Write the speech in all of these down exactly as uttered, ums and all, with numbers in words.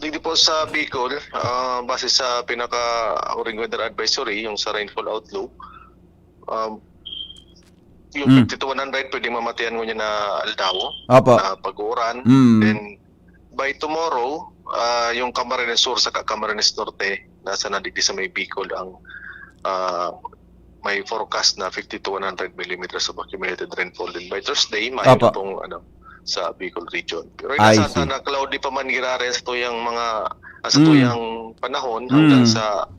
Digdi po sa Bicol, ah, base sa pinaka-huring weather advisory, yung sa rainfall outlook, um, yung Mm. fifty to one hundred, pwedeng mamatian ngunyan na aldaw, Opo. na pag-uuran. Mm. Then, by tomorrow, ah, yung Camarines Sur saka Camarines Norte, nasa na digdi sa may Bicol ang, ah, may forecast na fifty to one hundred millimeters of accumulated rainfall. Then by Thursday, mayo Opo. na pong, ano, sa Bicol region. Pero I inasaan ta see. na cloudy pa man giraray sa tuyang mga, ah, sa Mm. tuyang panahon hanggang Mm. sa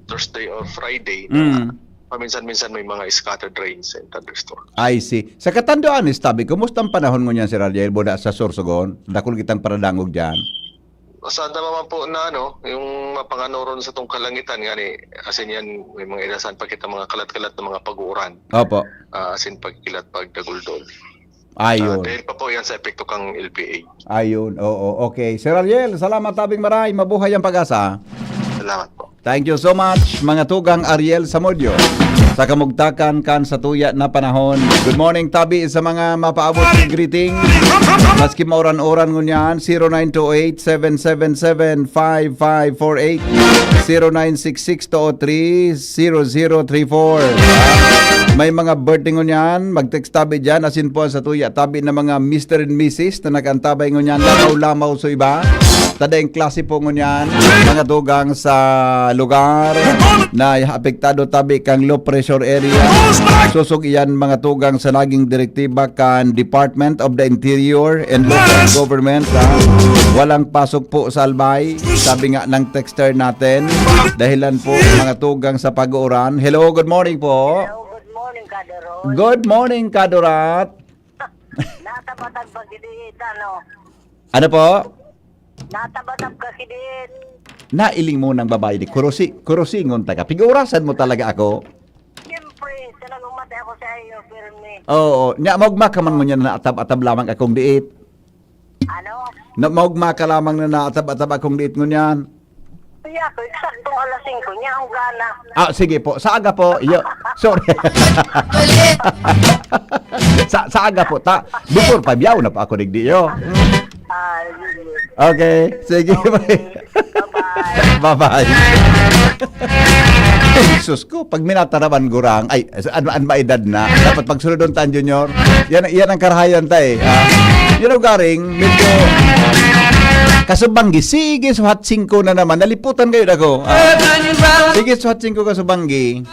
Thursday or Friday na Mm. paminsan-minsan may mga scattered rains and thunderstorms. I see. Sa Catanduanes, tabi, kumusta ang panahon ngunyan, Sir Ariel, buda sa Sorsogon? Dakul kitang paradangog dyan. Sa tama man po na, ano, yung mapanganoron sa tong kalangitan, ngani, asin yan, may mga inasaan pa kita mga kalat-kalat na mga pag-uuran. Opo. Ah, asin pagkilat, pagdaguldol. Ayun. Ah, dahil pa po yan sa epekto kang L P A. Ayun, oo. Okay. Sir Ariel, salamat, tabing maray. Mabuhay ang pag-asa. Salamat po. Thank you so much, mga tugang Ariel Samudio. Sa kamugtakan kan sa tuya na panahon. Good morning, tabi sa mga mapaabot na greeting. Maski mauran-uran ngunyan, zero nine two eight, seven seven seven, five five four eight, zero nine six six two oh three, zero zero three four. May mga birthday ngunyan, mag-text tabi dyan, asin po sa tuya tabi na mga Mister and Missus na nag-antabay ngunyan, lamaw-lamaw sa iba. Tadaing klase po ngunyan, mga tugang sa lugar na apektado tabi kang low pressure area. Susog iyan, mga tugang, sa naging direktiba kan Department of the Interior and Local Government, ha? Walang pasok po sa Albay, sabi nga ng texter natin. Dahilan po, mga tugang, sa pag-uuran. Hello, good morning po. Hello, good morning, Kado Ron. Good morning, Kadurat. Natabatag ba gidi, ano? Ano po? Natabatag ka gidi. Nailing mo ng babae ni Kurosi, Kurosingon ta ka. Pig-orasan mo talaga ako. Siyempre, talagang mati ako sa iyo, pirmi. Oo, nya maugma ka man ngunyan na atab-atab lamang akong diit. Ano? Na maugma ka lamang na naatab-atab akong diit ngunyan. Kaya ako, eksaktong alas singko, niya ang gana. Ah, sige po. Sa aga po. Yo, sorry. sa, sa aga po. Ta, before pa, biyaw na po ako, digdi, yo. Ah, sige. Okay. Sige, Okay. Bye-bye. Bye-bye. Sus ko, pag minataraman gurang, ay, an, an maedad na. Dapat pagsulodon tan, Junior. Yan, yan ang karahayan ta, eh. Ah, you know, garing, medyo kasubanggi. Sige, suhat singko na naman. Naliputan kayo ako. Ah, sige, suhat singko kasubanggi.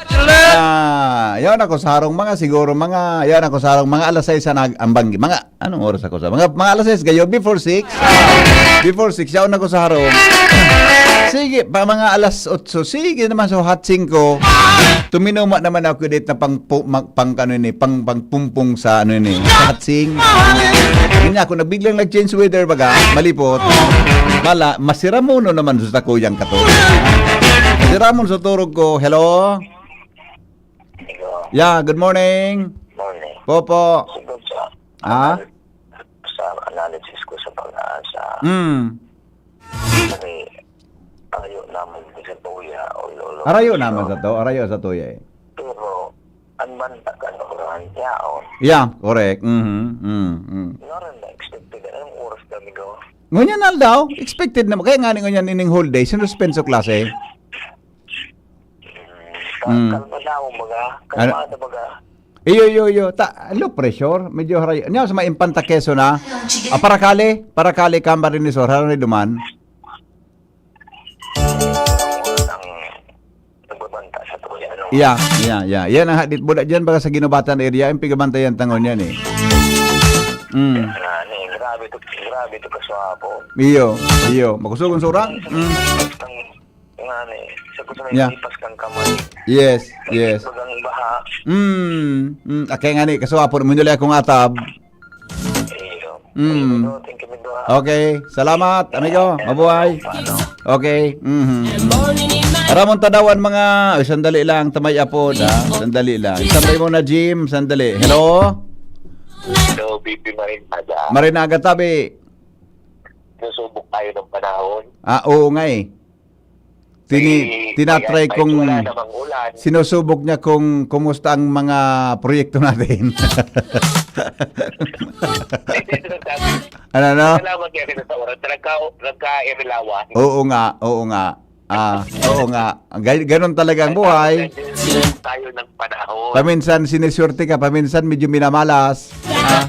Ah, yan ako sa harong mga, siguro mga, yan ako sa harong mga alas sais na ang banggi. Mga, anong oras ako sa? Mga, mga alas sais kayo, before six. Before six, yaon ako sa harong. Sige, pa mga alas otso, sige naman sa hot singko. Tuminuma naman ako dito na pang, pu- mag- pang, ano ini, pang, pang pumpong sa, ano ini, sa hatsing. Yun nga, kung nabiglang nag-change weather, baga, malipot. Mala, masiramono naman sa takuyang kato. Siramon sa turog ko, hello? Hello. Yeah, good morning. Morning. Popo. Siguro sa, Ah? Sa analysis ko sa pag-asa. Mm. Kasi, arayo naman sa tuya, o lolo. Arayo naman sa to, arayo sa tuya eh. Pero, ang banta ka na oran, yaon. Yeah, correct. Mhm. Mm, mm. Naran na expected. Anong oras kami go? Ngunyan aldaw, expected naman. Kaya nga ni ngunyan ining whole day, sinuspenso klase. Mm. Kalma daw, baga. Ano? Kalmado, baga. Iyo, iyo, iyo. Ta, low pressure. Medyo haray. Niya sa may Impanta Quezon na. Ah, Paracale. Paracale, Camarines Sur. Harang ni Duman. Ang nagbabanta sa tuya, ano? Yeah, yeah, yeah. Yan ang hadit. Buda dyan, baga sa Guinobatan area, yung pigabantayan tangon yan eh. Mm. Yan na, ano eh. Grabe to, grabe to kaswapo. Iyo, iyo. Makusugon sa orang? Mm. Ang Nga ni, sa gusto may Yeah. lipas kang kamay. Yes, yes. Bagang baha. Mm, mm, okay nga ni, kaso apo, minuli akong atab. Iyo. Mm. Thank you, Mido. Thank you, Mido, ha? Okay, salamat, amigo. Mabuhay. Paano? Okay, mhm. Ramon Tadawan, mga, ay, sandali lang, tamay apod, ha? Sandali lang. Sandali mo na, Jim, sandali. Hello? Hello, B P Marinaga. Marinaga, tabi. Susubok tayo ng panahon. Ah, oo nga eh. Tini-, Eh, tinatry kaya kahit kong wala namang ulan. Sinusubok niya kung kumusta ang mga proyekto natin. Hindi, sinasabi, Ano, ano? Salamat kaya kita sa oras. Nagka, nagka-irilawan. Oo nga, oo nga. Ah, oo nga. Ga-, ganun talaga ang buhay. Tayo ng panahon. Paminsan siniswerte ka, paminsan medyo minamalas. Ah.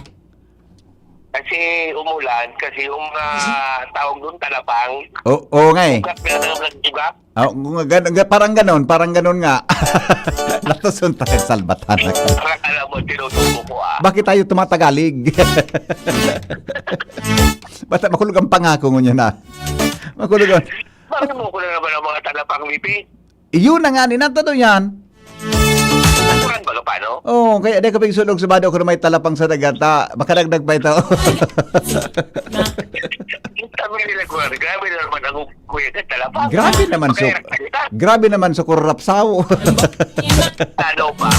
Kasi umulan, kasi yung, ah, tawag doon, talapang. O-, oo nga eh. Ugat, pinatawag ng ugat. Ah, nga-, gan-, ga-, parang ganon, parang ganon nga. Latoson tayo, salbatan na ka. Parang alam mo, tinutubo ko, ah. Bakit tayo tumatagalig? Basta makulog ang pangako ngunyan, ah. Makulog ang Bakit mo ko na naman ang mga talapang, Mipi? Iyon na nga, ni Nata daw yan. Natural ba ka paano? Oo, kaya di ka pigsulog sa bado ko na may talapang sa dagat, ah. Makadagdag pa ito. Sabi nila, kuya, grabe na naman ang kuya ka, talapang. Grabe naman, so, Makaya nagsalita. Grabe naman sa kurapsaw. Ano ba?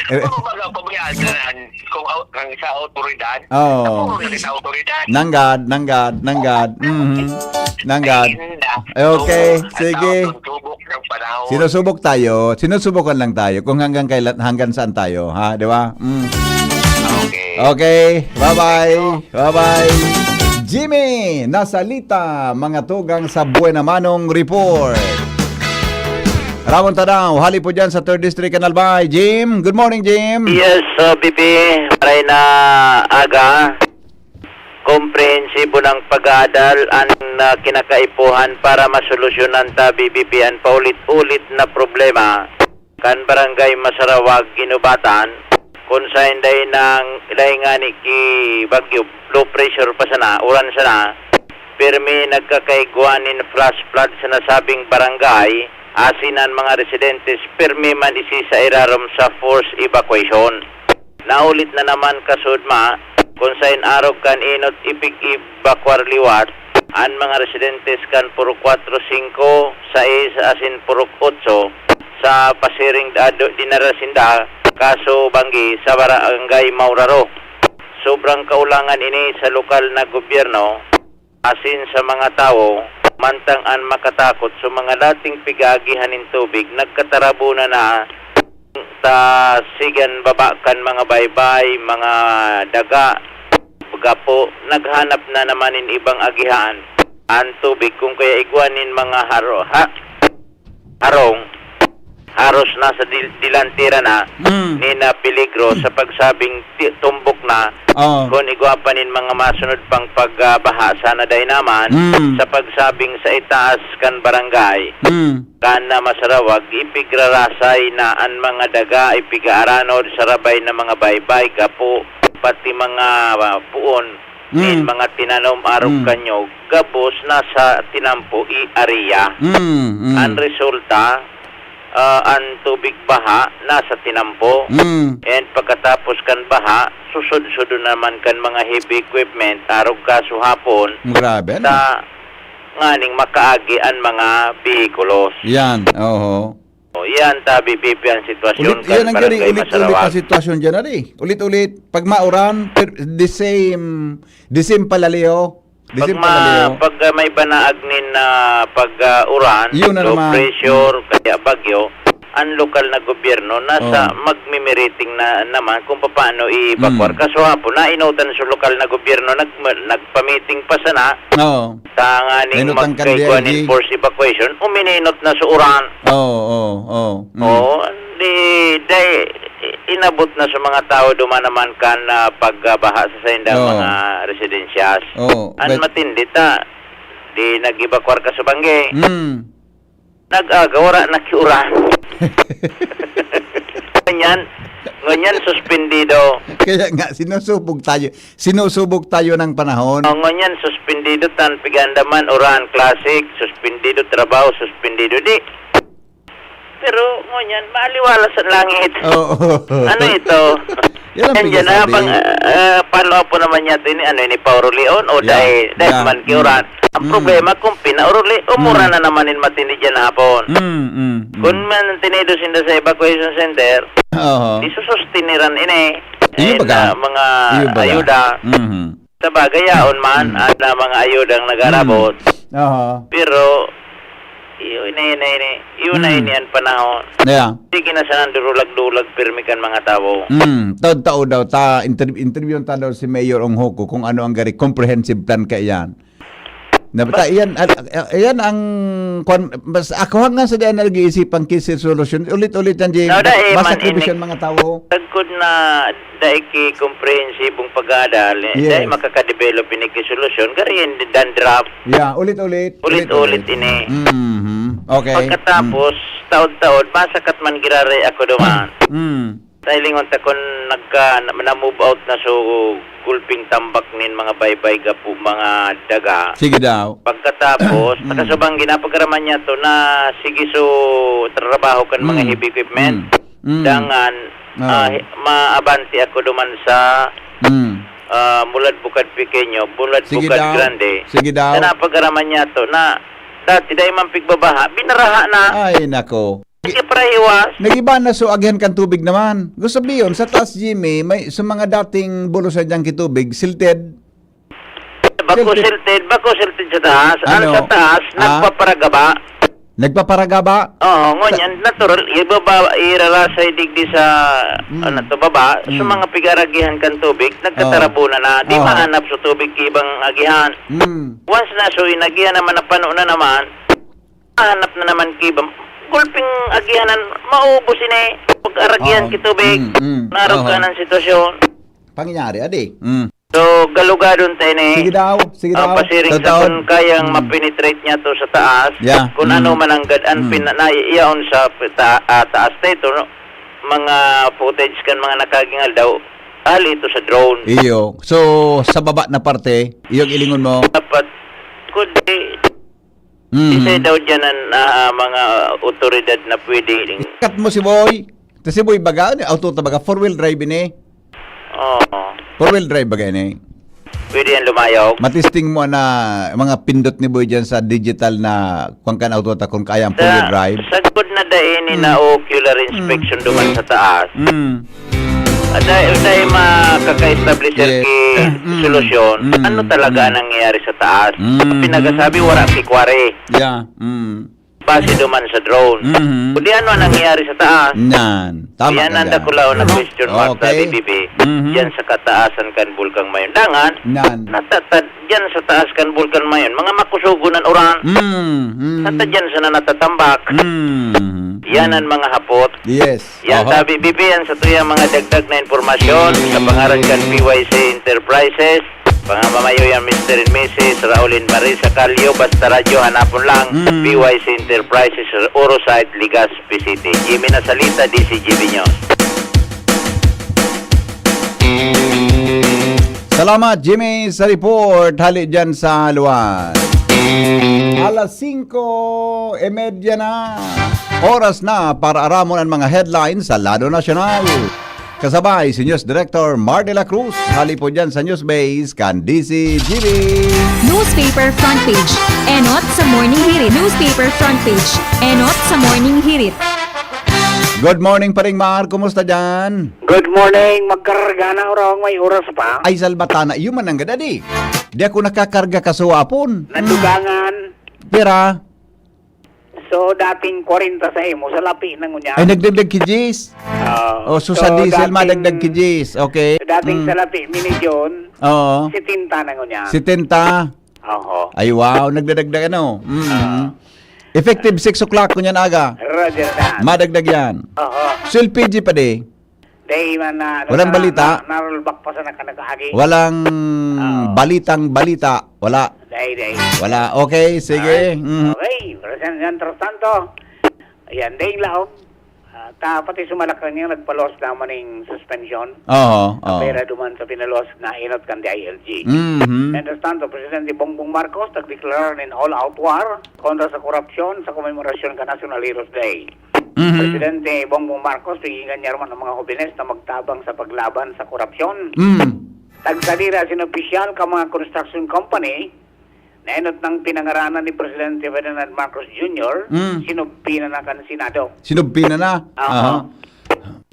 Eh, Ano ba, pabayaan ka na kung au-, kang sa autoridad? Oo. Ako, sa autoridad. Nanggad, nanggad, nanggad. Mhm. Nanggad. Ay, hindi. Okay, Oo, sige. Ang tao, tumbok ng panahon. Sinusubok tayo. Sinusubukan lang tayo kung hanggang kailan, hanggang saan tayo, ha? Di ba? Mm. Okay. Okay. Bye-bye. Bye-bye. Jimmy Nasalita, mga tugang sa Buena Manong Report. Ramon Tadao, hali po dyan sa Third District, Canal Bay. Jim, good morning, Jim. Yes, uh, B P, maray na aga. Komprehensibo ng pag-aadal ang, uh, kinakaipuhan para masolusyonan ta, B B P, an paulit-ulit na problema kan Barangay Masarawag, Guinobatan, kun saen dai nang, dai ngani ki bagyo, low pressure pa sana, uran sana, pirmi nagkakaigwa nin flash flood sa nasabing barangay, asin an mga residentes pirmi man isi sa irarom sa forced evacuation. Naulit na naman kasudma, kun saen arog kan enot ipig-ebakwar liwat an mga residentes kan Purok Kuwatro, Singko, Sais asin Purok Otso sa pasiring dado dinara sinda, kaso banggi sa Barangay Mauraro. Sobrang kaulangan ini sa lokal na gobyerno asin sa mga tawo, mantang an makatakot sa mga dating pig-aagihan nin tubig nagkatarabunan na ta sigan baba kan mga baybay, mga daga, gapo, naghanap na naman nin ibang agihan an tubig, kun kaya igwa nin mga haro-, ha-, harong, haros nasa dil-, dilantira na Mm. ni na peligro sa pagsabing ti-, tumbok na, Oo. kun igwa pa nin mga masunod pang pagbaha sana dai naman, Mm. sa pagsabing sa itaas kan barangay, Mm. kan na Masarawag, ipigrarasay na an mga daga, ipigaaranod, sarabay na mga baybay, gapo, pati mga, ah, puon. nin Mm. mga tinanom arog Mm. kan niyog, gabos nasa tinampo i area. Mm, mm. An resulta, ah, an tubig baha nasa tinampo. Mm. And pagkatapos kan baha, susud-sudon naman kan mga heavy equipment arog kasuhapon Grabe, ano? ta nganing makaagi an mga behikulos. Yan, oho. O, iyan ta, B P P, ang sitwasyon Ulit, kan yan ang gari, Barangay ulit-ulit Masarawag. Ang sitwasyon dyan, ari. Ulit-ulit. Pag mauran, per-, the same, the same palaleo. The Pag same ma-, palaleo. pag, ah, may banaag nin, ah, pag, ah, uran, Yun na low naman. pressure, Mm. kaya bagyo, ang lokal na gobyerno nasa Oh. magmi-meeting na naman kung papaano i-evacuate. Mm. Kaso hapon, nainutan sa lokal na gobyerno, nag-, nagpa-meeting pa sana. Oo. Tanganing Nainutan kan magkaigwa nin D I G. force evacuation, umininot na sa uran. Oo, oo, oo. Mm. Oo, di, dai, inabot na sa mga tao duman naman kan, ah, pagbaha sa saindang Oo. mga residensyas. Oo, An but matindi ta, di nag-evacuar ka sa bangge. Mm. Nag-aga, wala na kiuran. Ngunyan, ngunyan, suspendido. Kaya nga, sinusubog tayo. Sinusubog tayo ng panahon. O, ngunyan, suspendido tan pigandaman, uran, classic, suspendido trabaho, suspendido di. Pero, ngunyan, maaliwala sa langit. Oo. Ano ito? Yan ang Yan, yan, pinagsasabi. Habang, ah, ah, follow up po naman yata ini, ano ini, pauruli on o Yan, dahil, dahil yan. man kiuran. Mm. Ang Mm. problema, kung pinauruli, umura Mm. na naman in matindi dyan hapon. Mm, mm, mm. Kung man tinido sinda sa evacuation center, Oo. isusustiniran ini. Iyo Ay, baga? na mga Iyo baga? ayuda. Mhm. Sa bagay, yaon man, Mm. at na mga ayudang nagarabot. Mm. Aha. Pero, Iyo, ini, ini, ini. Iyo na Hmm. ini ang panahon. Yeah. Sige na sana durulag-dulag pirmi kan mga tawo. Hmm. Taod-taod daw, ta, interv-, interviewon ta daw si Mayor Ong Hoco kung ano ang gari comprehensive plan kaiyan. Na, ta, Ba- iyan, al-, a-, iyan ang, kwan, mas, ako hanggang sa diyan nag-iisipang case resolution. Ulit-ulit yan, Jing. No, dai man masakripisyo ini. Ang mga tawo. Tagkod na dai ki komprehensibong pag-aadal, eh, Yes. dai makakadevelop ini ki solusyon, gari yan dandruff. Yeah, ulit-ulit. Ulit-ulit Ulit-ulit. ini. Mhm. Okay. Pagkatapos, Mm. taod-taod, masakat man giraray ako duman. Mm. Sa hilingon ta kun nagka-, na-, na-move out na so gulping tambak nin mga baybay gapo, mga daga. Sige daw. Pagkatapos, Mm. nakasubang ginapagaraman niya to na sige so trabaho kan mga Mm. heavy equipment. Mm. Mm. Dangan, Ah. ah, he-, maabante ako duman sa, Mm. ah, Mulad Bukad Pequeño, Mulad Sige Bukad daw. Grande. Sige daw. Sa napagaraman niya to na dati dai man pigbabaha, binaraha na. Ay, nako. Sige, para hiwas. Nag-iba na so agihan kan tubig naman. Gusto sabihin, sa taas, Jimmy, may, sa mga dating bulos na dyan kitubig, silted. Bako Silted. silted, bako silted sa taas. Ang Ano? sa taas, Ah? nagpaparagaba. Nagpaparagaba? Oo, Sa ngunyan, natural. Ibaba, irarasay digdi sa, Mm. ano to, baba. Sa Mm. mga pigaragihan kan tubig, Oo. nagtatarabunan na. Di Oo. mahanap sa tubig ibang agihan. Mm. Once na, so, inagihan naman, napano na naman, hanap na naman ki ba, gulping agihanan, maubos ini. Pag-aragihan Oo. ki tubig, Mm, mm. narog Oho. ka ng sitwasyon. Pangyayari, adi. Mm. So, galugadon ta ini. Sige daw, sige Ah, daw. pasiring sa Totoo. kung kayang Mm. ma-penetrate niya to sa taas. Yeah. Kung Mm. ano man ang gad-, an Mm. pina-, na, iyaon sa ta-, ah, taas na ito, no? Mga footage kan mga nakagingal daw, hali ito sa drone. Iyo. So, sa baba na parte, iyong ilingon mo? Dapat, kundi, Mm. Isa daw dyan ang, ah, mga otoridad na pwede. Cut mo si Boy. Ta si Boy baga, ano, auto ta baga, four-wheel drive ini. Oo. Four-wheel drive baga ini. Pwede yan lumayog. Matisting mo na mga pindot ni Boy dyan sa digital na kwan kan auto ta kung kayang four-wheel Sa, drive. sagkod na dai ini Mm. na ocular Mm. inspection duman Mm. sa taas. Mm. Dai, dai makaka-establish Yeah. ki Mm. solusyon. Mm. Ano talaga Mm. ang nangyayari sa taas? Mm. Pinagasabi, wala si quarry. Yeah. Mm. Base duman sa drone. Mm. Kundi ano ang nangyayari sa taas? Yan. Tama Yan ka ang dyan. dakulaon na question mark sa Okay. B B B. Mm. Yan sa kataasan kan Bulkang Mayon. Dangan, Yan. natatad, yan sa taas kan Bulkang Mayon. Mga makusugon ang uran. Mm. Mm. Natatad yan sa nanatatambak. Mm. Yan Mm. ang mga hapot. Yes. Yan Aha. sabi, B B, yan sa tuyang mga dagdag na impormasyon sa pangaran kan P Y C Enterprises. Pangmamayo yan, Mister and Missus Raulin Marisa Calio, basta radyo, hanapon lang, Mm. P Y C Enterprises, Oro Site, Legazpi City. Jimmy Nasalita, D C G B News. Salamat, Jimmy, sa report. Hali dyan sa luwas. Alas singko y media na. Oras na para aramon ang mga headlines sa lado nasyonal. Kasabay si News Director Mar de la Cruz, hali po dyan sa News Base kan D C G B. Newspaper front page. Enot sa Morning Hirit. Newspaper front page. Enot sa Morning Hirit. Good morning, Paring Mar. Kumusta dyan? Good morning. Magkararga na, orong may oras pa. Ay, salbatana. Iyo man ang gadadi. Di ako nakakarga kasuwapon. Nadugangan. Pira? So, dating kwarenta sa imo, sa lapi na ngunyan. Ay, nagdagdag ki Jis. Oo. Oh, so sa So, diesel, dating, madagdag ki Jis. Okay. dating Mm. sa lapi, mini John, Oo. setenta na ngunyan. Setenta. Oho. Ay, wow. Nagdadagdag, ano? Mm. Ah. Effective six o'clock, ngunyan aga. Roger that. Madagdag yan. Oho. So, L P G pa di? Dai man na, ano Walang na, balita? na, na-rollback pa sa naka-, nakaagi. Walang Oo. balitang balita. Wala. Dai, dai. Wala. Okay, sige. Alright. Mhm. Okay. Pero sa, mientras tanto, ayan, dai laog. Ah, ta, pati sa Malacañang nagpaluwas naman ning suspension. Oo, oo. Pera duman sa pinaluwas na enot kan D I L G. Mhm. Mientras tanto, Presidente Bongbong Marcos nagdeklarar nin all-out war kontra sa korupsyon sa komemorasyon kan National Heroes Day. Mhm. Presidente Bongbong Marcos, piginggan niya naman ang mga hobenes na magtabang sa paglaban sa korupsyon. Mm. Tagsadira sin opisyal ka mga construction company na enot nang pinangaranan ni Presidente Ferdinand Marcos Junior, Mm. sinubpina na kan Senado. Sinubpina na? Aha. Aha.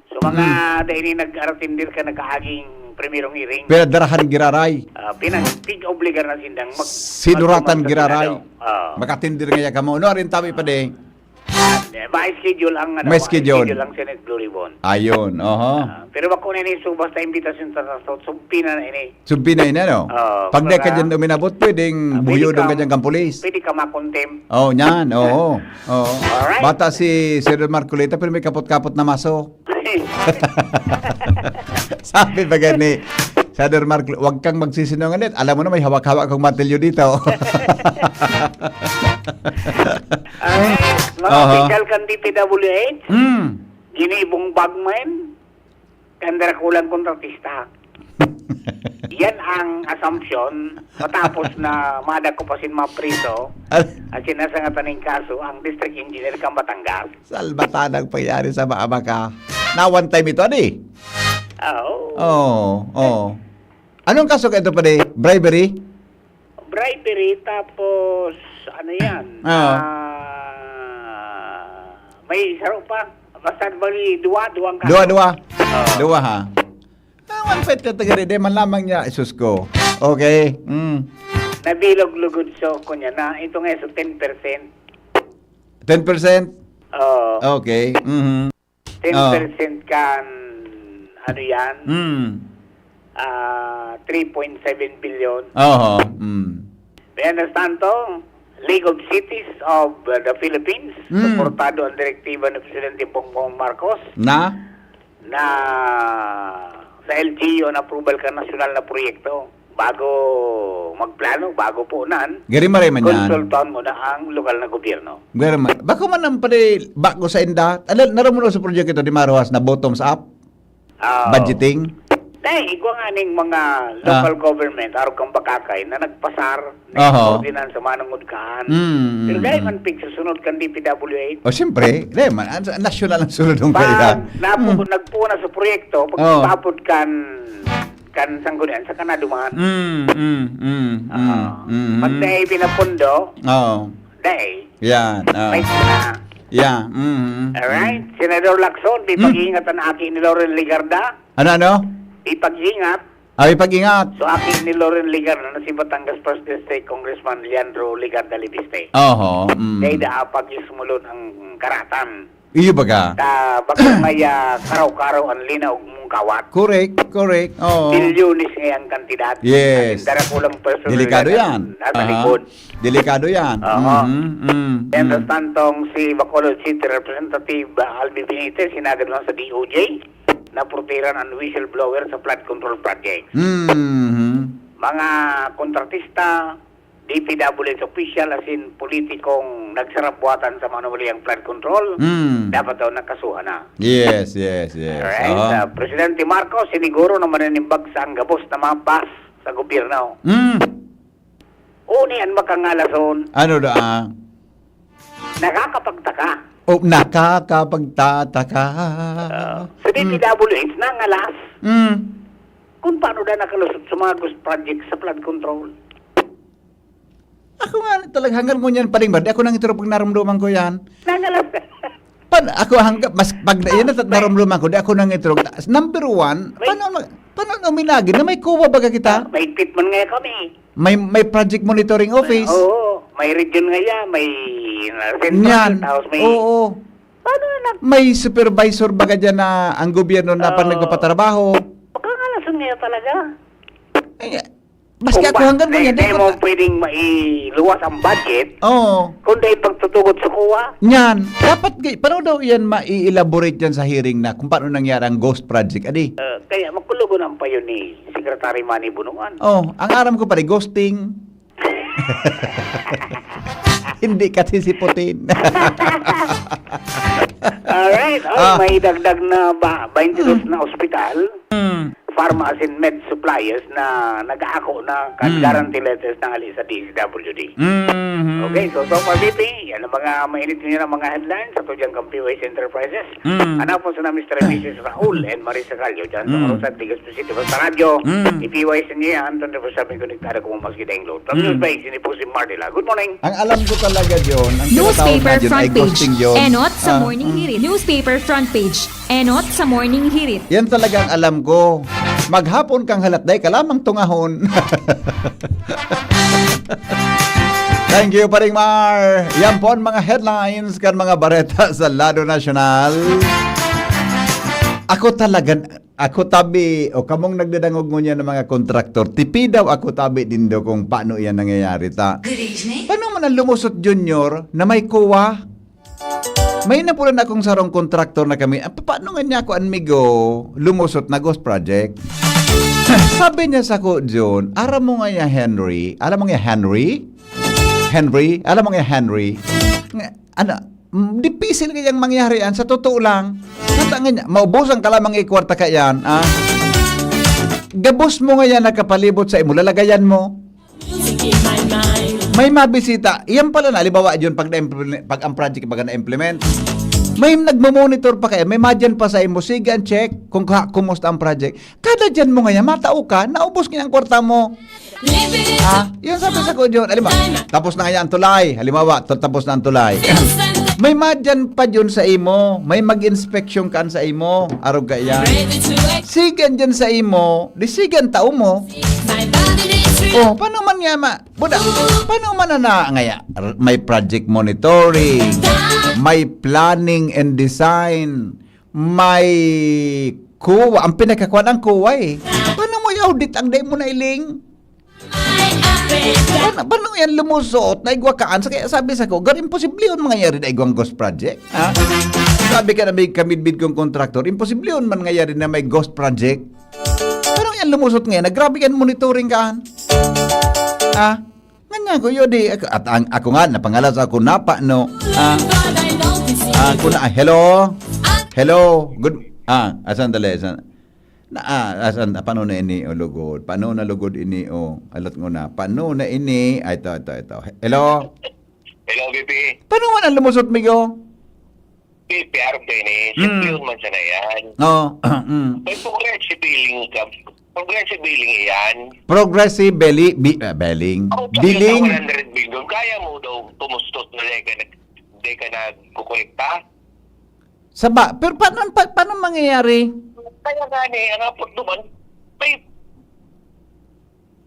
So, mga Mm. dai ni nag-aratindir ka nakaaging Primerong hearing. Pinadarahan giraray. Ah, pinag-, pig-obligar na sindang mag-, Sinuratan magtumang sa giraray. Senado. Ah. Makatindir ngaya kamo. No, arin tabi pa di. Ah, ma-schedule ang, ano, May schedule. ma-schedule ang Senate Blue Ribbon. Ayun, oho. Ah, pero bako na ini, so basta imbitasyon sa, sa, sa, subpina na ini. Subpina ini, ano? Oo, Pag di ka para dyan uminabot, pwedeng Ah, pwede buyodon ka ka dyan kang pulis. pwede ka makontem. Oh, yan, oo. Oo. Alright. Bata si Senador Marcoleta, pero may kapot-kapot na maso. Sabi pa gani, Senador Mark, "Huwag kang magsisinungaling. Alam mo na may hawak-hawak akong martilyo dito." Ay, mga Aha. opisyal kan D P W H, Hmm. ginibong bagman, kan darakulang kontratista. Yan ang assumption matapos na madako pa sin mga priso Al- at sinasangatan ning kaso ang district engineer kan Batangas. Salbatanang pangyari sa mga baka. Na one time ito, adi? Ah, oo. Oo, oo. Anong kaso ka ito, padi? Bribery? Bribery, tapos, ano yan? Ah. Ah, may isa pa. Basta bali, duwa, duwang kaso. Duwa, duwa. Oo. Duwa, ha? Naman pet ka taga de, man lamang niya, isus ko. Okay. Mm. Nabilog lugod so ko niya na ito nga sa ten percent. Ten percent? Oo. Okay. Mhm. Ten percent kan, ano yan? Mm. Ah, three point seven billion. Oho. Mm. Mientras tanto, League of Cities of the Philippines, Mm. suportado ang direktiba ni Presidente Bongbong Marcos Na? na sa L G U ang approval kan nasyonal na proyekto bago magplano, bago punan, Gari maray man yan. konsultahan mo na ang lokal na gobyerno. Gari ma-, bako man ang padi bago sa inda. Ala, naramuno sa proyekto di maruhas na bottoms up Ah. budgeting. Dahil igwa nga ning mga local Ah. government, arog kang bakakay, na nagpasar, Oho. nag-ordinance sa manungod kaan. Mm, mm, Pero dahil mm. man pigsusunod kan D P W H. O, siyempre, dahil man, ang, ang nasyonal ang sunod ng Pag kaya. napu-, Mm. nagpuna sa proyekto, pag Oh. ipapod kan, kan sanggunian, sa kanaduman. Mm, mm, mm, Ah. mm, mm. Pag na ipinapundo, Oo. dahil, Yan, oh. may na. Yeah, mm, mm, Alright? mm. Senador Lacson, di Mm. pag-iingat ang aki ni Loren Legarda. Ano, ano? Di pag-iingat. Ay, pag-ingat. So, aki ni Loren Legarda na si Batangas First District Congressman Leandro Legarda Libiste. Oho, mm. Dahil da pag-ismulon ang karatan. Iyo baga? Ta, baga may, ah, karaw-karaw ang linaog mong kawat. Correct, correct. Oo. Bilyones nga ang kantidad. Yes. Ang darakulang personal Delikado na yan. natalikod. Aha. Delikado yan. Oo. Mhm, mm, Mientras mm. tantong si Bacolod City Representative, ah, Albi Benitez, hinagad lang sa D O J na protehiran ang whistleblower sa flood control project. Mhm. Mga kontratista, D P W H official, asin politikong nagsarabwatan sa manumalihang flood control, Mm. dapat daw nakasuhan na. Yes, yes, yes. Alright? Aha. Ah, Presidente Marcos, siniguro na maninimbag sa ang gabos na mga bus sa gobyerno. Mm. Uni an makangalason. Ano da, ah? Nakakapagtaka. Oh, nakakapagtataka. Ah, sa Mm. D P W H, nangalas. Mm. Kung paano da nakalusot sa mga ghost project sa flood control. Ako nga talaga, hanggang ngunyan pa rin ba? Di ako nang ituro pag narumduman ko yan. Nangalas. Pan, ako hanggang, mas pag na, yan, Ah, narumduman ko, di ako nang ituro. Number one, May paano, ma-, paano uminagi na may kuwa baga kita? Ah, mahigpit man nga kami. May, may project monitoring office. Oo, may region nga yan, may, uh, central, Yan. tapos may Oo. Paano na? May supervisor baga dyan na ang gobyerno na pag Oo. nagpapatrabaho. Baka nga lason ngayon talaga. Eh, maski Kung ako ba, hanggang dahil ngayon, di dahil ko mo na pwedeng mailuwas ang budget, Oo. kung dahil pagtutugot sa kuwa. Yan. Dapat, kay-, paano daw yan mai-elaborate yan sa hearing na kung paano nangyari ang ghost project, adi? Ah, kaya makulog ang payo ni Secretary Manny Bonoan. Oh, ang aram ko pare, ghosting. Hindi ka sisiputin. Alright. Oh, Ah. may dagdag na ba, twenty-two Hmm. na ospital, Hmm. pharma asin med suppliers na nag-aako na kan Hmm. guarantee letters na hali sa D S W D. Mhm. Okay, so, so far, B P, yan ang mga mainit ngayon ang mga headlines sa Tudyang Kampiway Enterprises. Mm. Hanapon sana Mister and Missus Raul and Marisa Callo dyan sa Mm. Arosat, Legazpi City. Basta radyo, Mm. i-P Y S niya, Anton Rivers, sabi ko, nagtada ko mas kita yung load. From Mm. News by Sinipusi Martila. Good morning. Ang alam ko talaga, John, ang tinatawag Newspaper na, John, front ay page. ghosting, John. Enot sa Ah, Morning mm. Hirit. Newspaper front page. Enot sa Morning Hirit. Yan talaga ang alam ko. Maghapon kang halat, dai ka lamang tungahon. Thank you, Paring Mar. Yan po ang mga headlines kan mga bareta sa lado nasyonal. Ako talaga, ako tabi, o kamong nagdadangog ngunyan ng mga kontraktor, tipi daw ako tabi dindo kung paano yan nangyayari ta. Good evening. Paano man ang lumusot, Junior, na may kuwa? May napunan akong sarong kontraktor na kami. Ah, pa-, paano nga niya ako, an migo, lumusot na ghost project? Sabi niya sa ko, "John, aram mo nga ya, Henry? Alam mo nga ya, Henry? Henry? Alam mo nga ya, Henry? Nga, ano, mm, dipisil kayang mangyari yan, sa totoo lang. Santa nga niya, maubusan ka lamang ikwarta ka yan, ah? Gabos mo nga yan nakapalibot sa imo, lalagayan mo." May mabisita. Iyan pala na, halimbawa, yun, pag, na-implement, pag ang project baga na-implement, may nagmo-monitor pa kaya, may madyan pa sa imo, sige ang check kung ka, kumusta ang project. Kada dyan mo ngayon, matao ka, naubos nga ang kwarta mo. Ha? Yun sabi sa ko, John. Halimbawa, tapos na nga ang tulay. Halimbawa, to- tapos na ang tulay. May madyan pa yun sa imo. May mag-inspection kan sa imo. Arog ka yan. Sigan dyan sa imo. Di sigan tao mo. Oh, paano man nga ma-, buda, paano man na, na ngaya? R-, may project monitoring, may planning and design, may kuwa. Ang pinakakuan ang kuwa eh. Paano mo i-audit ang dai mo na iling? Paano, paano yan lumusot na igwa kaan? Sa kaya sabi sa ko, gar imposible yun mangyayari na igwang ghost project. Ha? Sabi ka na may kamidbid kong kontraktor, imposible yun mangyayari na may ghost project. Paano yan lumusot ngayon? Nagrabe yan monitoring kaan. Ha? Nganyan ko yun eh. Ako, at ang, ako nga, napangalas ako napa, no? Ah, ah, kuna, hello? Hello? Good, ah, asan dali? Asan? Na, ah, asan, ah, paano na ini, o lugod? Paano na lugod ini, o? Alat ko na. Paano na ini? Ay, ito, ito, ito. Hello? Hello, B P. Paano man ang lumusot, migo? P P R, Dennis, Mm. Simple man sana yan. Oo. Mm. May progressive billing ka. Progressive billing yan. Progressive billi-, bi-, ah, billing. Oh, Billing. One hundred billion. Kaya mo daw tumustos na di ka nag-, di ka nagkukulikta? Saba, pero paano, pa-, paano mangyayari? Kaya nga ni, ang apot naman, may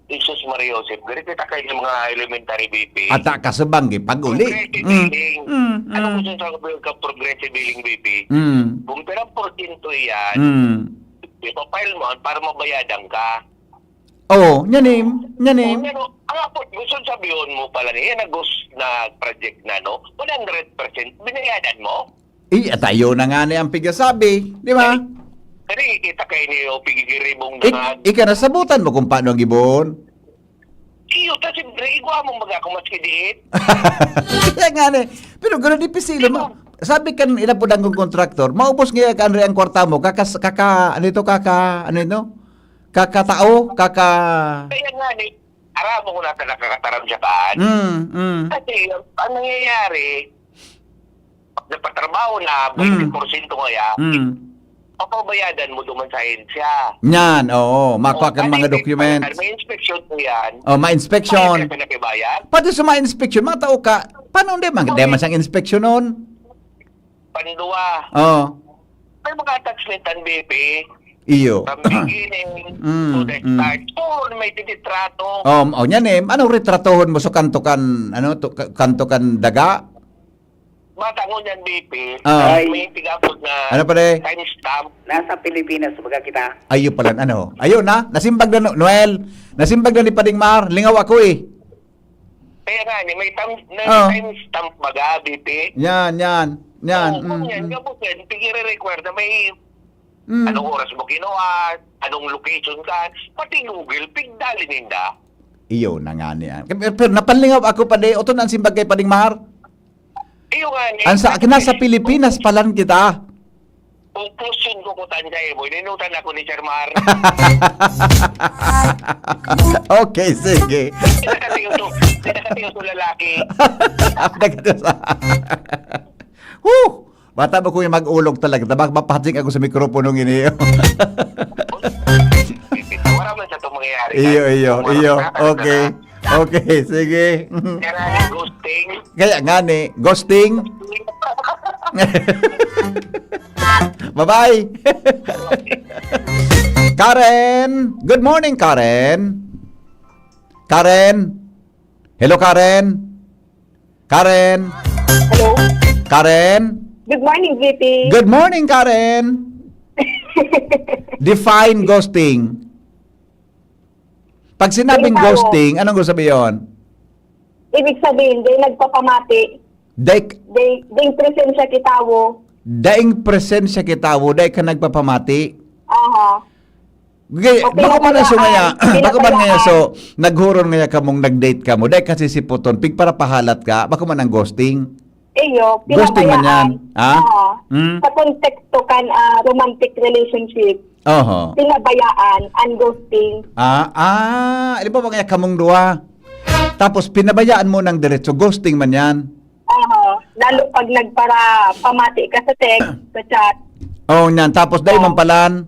Jesus Maria Joseph, gari kita kayo ng mga elementary B P. Ata kasabang, eh, pag-uli. Progressive Mm. billing. Mm, Ano mm. gusto sa ka progressive billing, B P? Mm. Kung pirang porsyento yan, Mm. ipapile mo para mabayadan ka. Oo, nyanim, nyanim. Kung ano, ang apot, gusto sabihin mo pala niya, na ghost na project na, no? One hundred percent, binayadan mo? Eh, at ayun na nga ni ang pigasabi, di ba? Kani, kita kayo ni o pigigiribong Ik-, na nga. Ika nasabutan mo kung paano ang ibon? Iyo, ta siyempre, igwa mong baga kung maski diit. Kaya nga ni. Pero gano'n di pisilo, ma-, sabi kan inapod ang kontraktor, maubos nga ka, Andre, ang kwarta mo, kakas-, kaka, ano ito, kaka, ano ito? Kakatao, kaka Kaya nga ni, aramo ko na ta nakakataram siya kaan. Mm, mm. Kasi, ang nangyayari, pag napatrabaho na, Mm. twenty porsyento kaya, Mm. papabayadan mo duman sa ahensya. Yan, oo. Makuha O, kang ano mga yung document. May inspection po yan. Oh, ma-inspection. May inspection na kibayad. Pati sa ma-inspection, matao ka. Paano hindi man, hindi man siyang inspeksyonon? Pandua. Oh. May mga attachment ang B P. Iyo. From beginning Mm, to the mm. start. Puro may tinitrato. Um, oh, yan eh. Anong retratohon mo? So, kanto kan, ano, to, ka-, kanto kan daga? Bata ngunyan, B P, Ah. may tigapod na Ano pa, de? timestamp. Nasa Pilipinas, baga kita. Ayun pala, ano? Ayun na, nasimbag na, no-, Noel. Nasimbag na ni Pading Mar. Lingaw ako eh. Kaya nga, ni, may tam-, may Oh. timestamp baga, B P. Yan, yan, yan. Oo, Mm, ngunyan, mm. gabos yan, pigire-require na may Mm. anong oras mo kinuha, anong location ka, pati Google, pigdali ninda. Iyo na nga niya. Pero, pero napanlingaw ako pa di, oto na ang simbag kay Pading Mar. Iyo nga ni, Ang sa, ano nasa eh, Pilipinas palan kita. Conclusion ko kutan sa imo, ininutan ako ni Sir Mar. Okay, sige. Pinakatiyo to, pinakatiyo to lalaki. Nagkatawa. Woo! Bata mo, kuya, mag-ulog talaga. Tabak, mapahasik ako sa mikropono ng ini. Wala man sa itong mangyayari. Iyo, iyo, Kung iyo. marap ka, Okay. Okay, sige. Kaya nga, ghosting. Kaya nga ni, ghosting. Bye-bye. Karen! Good morning, Karen! Karen! Hello, Karen! Karen! Hello? Karen! Good morning, G P. Good morning, Karen! Define ghosting. Pag sinabing Halimbawa, ghosting, anong gusto sabihin? Ibig sabihin, di nagpapamati. Dai, Di, di presensya kitawo. daing presensya kitawo, dai ka nagpapamati. Aha. Okay, Okay, bako man na so pinabayaan, ngaya, bako man ngaya pinabayaan. So, naghuron ngaya kamong nag-date kamo, dai ka sisiputon, pigparapahalat ka, bako man ang ghosting. Iyo, Ghosting man yan, pinabayaan. ha? Aha. Hmm? Sa konteksto kan ah, romantic relationship, Oho. pinabayaan ang ghosting. Ah, ah, alam mo ba kaya kamong duwa? Tapos pinabayaan mo ng diretso, ghosting man yan. Aha. Lalo pag nagpara pamati ka sa text, sa chat. Oh, nyan. Tapos dai man palan.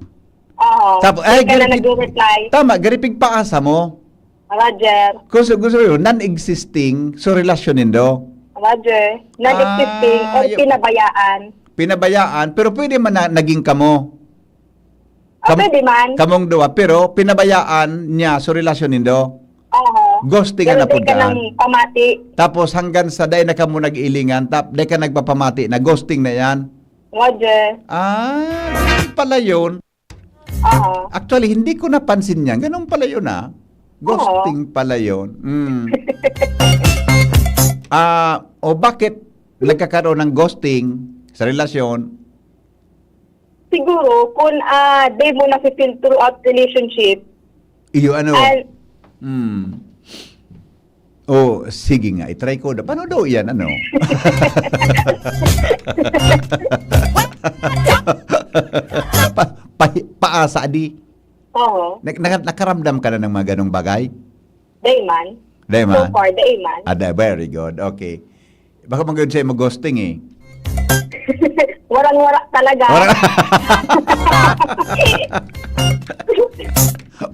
Aha. Tapos, Ay, ay, ka na gari- nag-reply. Tama, gari pigpaasa mo. Roger. Gusto, gusto yun, non-existing, so relasyon nindo. Roger. Non-existing Ah, or y- pinabayaan. Pinabayaan, pero pwede man na naging kamo. Ah, pwede man. Kamong duwa, pero pinabayaan niya, so relasyon nindo. Oo. Ghosting Pero na di ka pagdaan. Nang pamati. Tapos hanggang sa dai na kamo nag-ilingan, tap, dai ka nagpapamati na ghosting na yan. Roger. Ah, ganun pala yun. Oo. Actually, hindi ko napansin yan. Ganun pala yun, ah. Ghosting pala yun. Mm. Ah, o bakit nagkakaroon ng ghosting sa relasyon? Siguro, kung ah, di mo na-feel throughout relationship, Iyo, ano? and Hmm. Oh, sige nga, i-try ko. Paano daw yan, ano? pa, pa, paasa di. Oo. Nak- naka- nakaramdam ka na ng mga ganong bagay? Dai man. Dai man? So far, dai man. Ah, da- very good. Okay. Baka magod sa'yo mag-ghosting eh. Warang-wara talaga. Wala.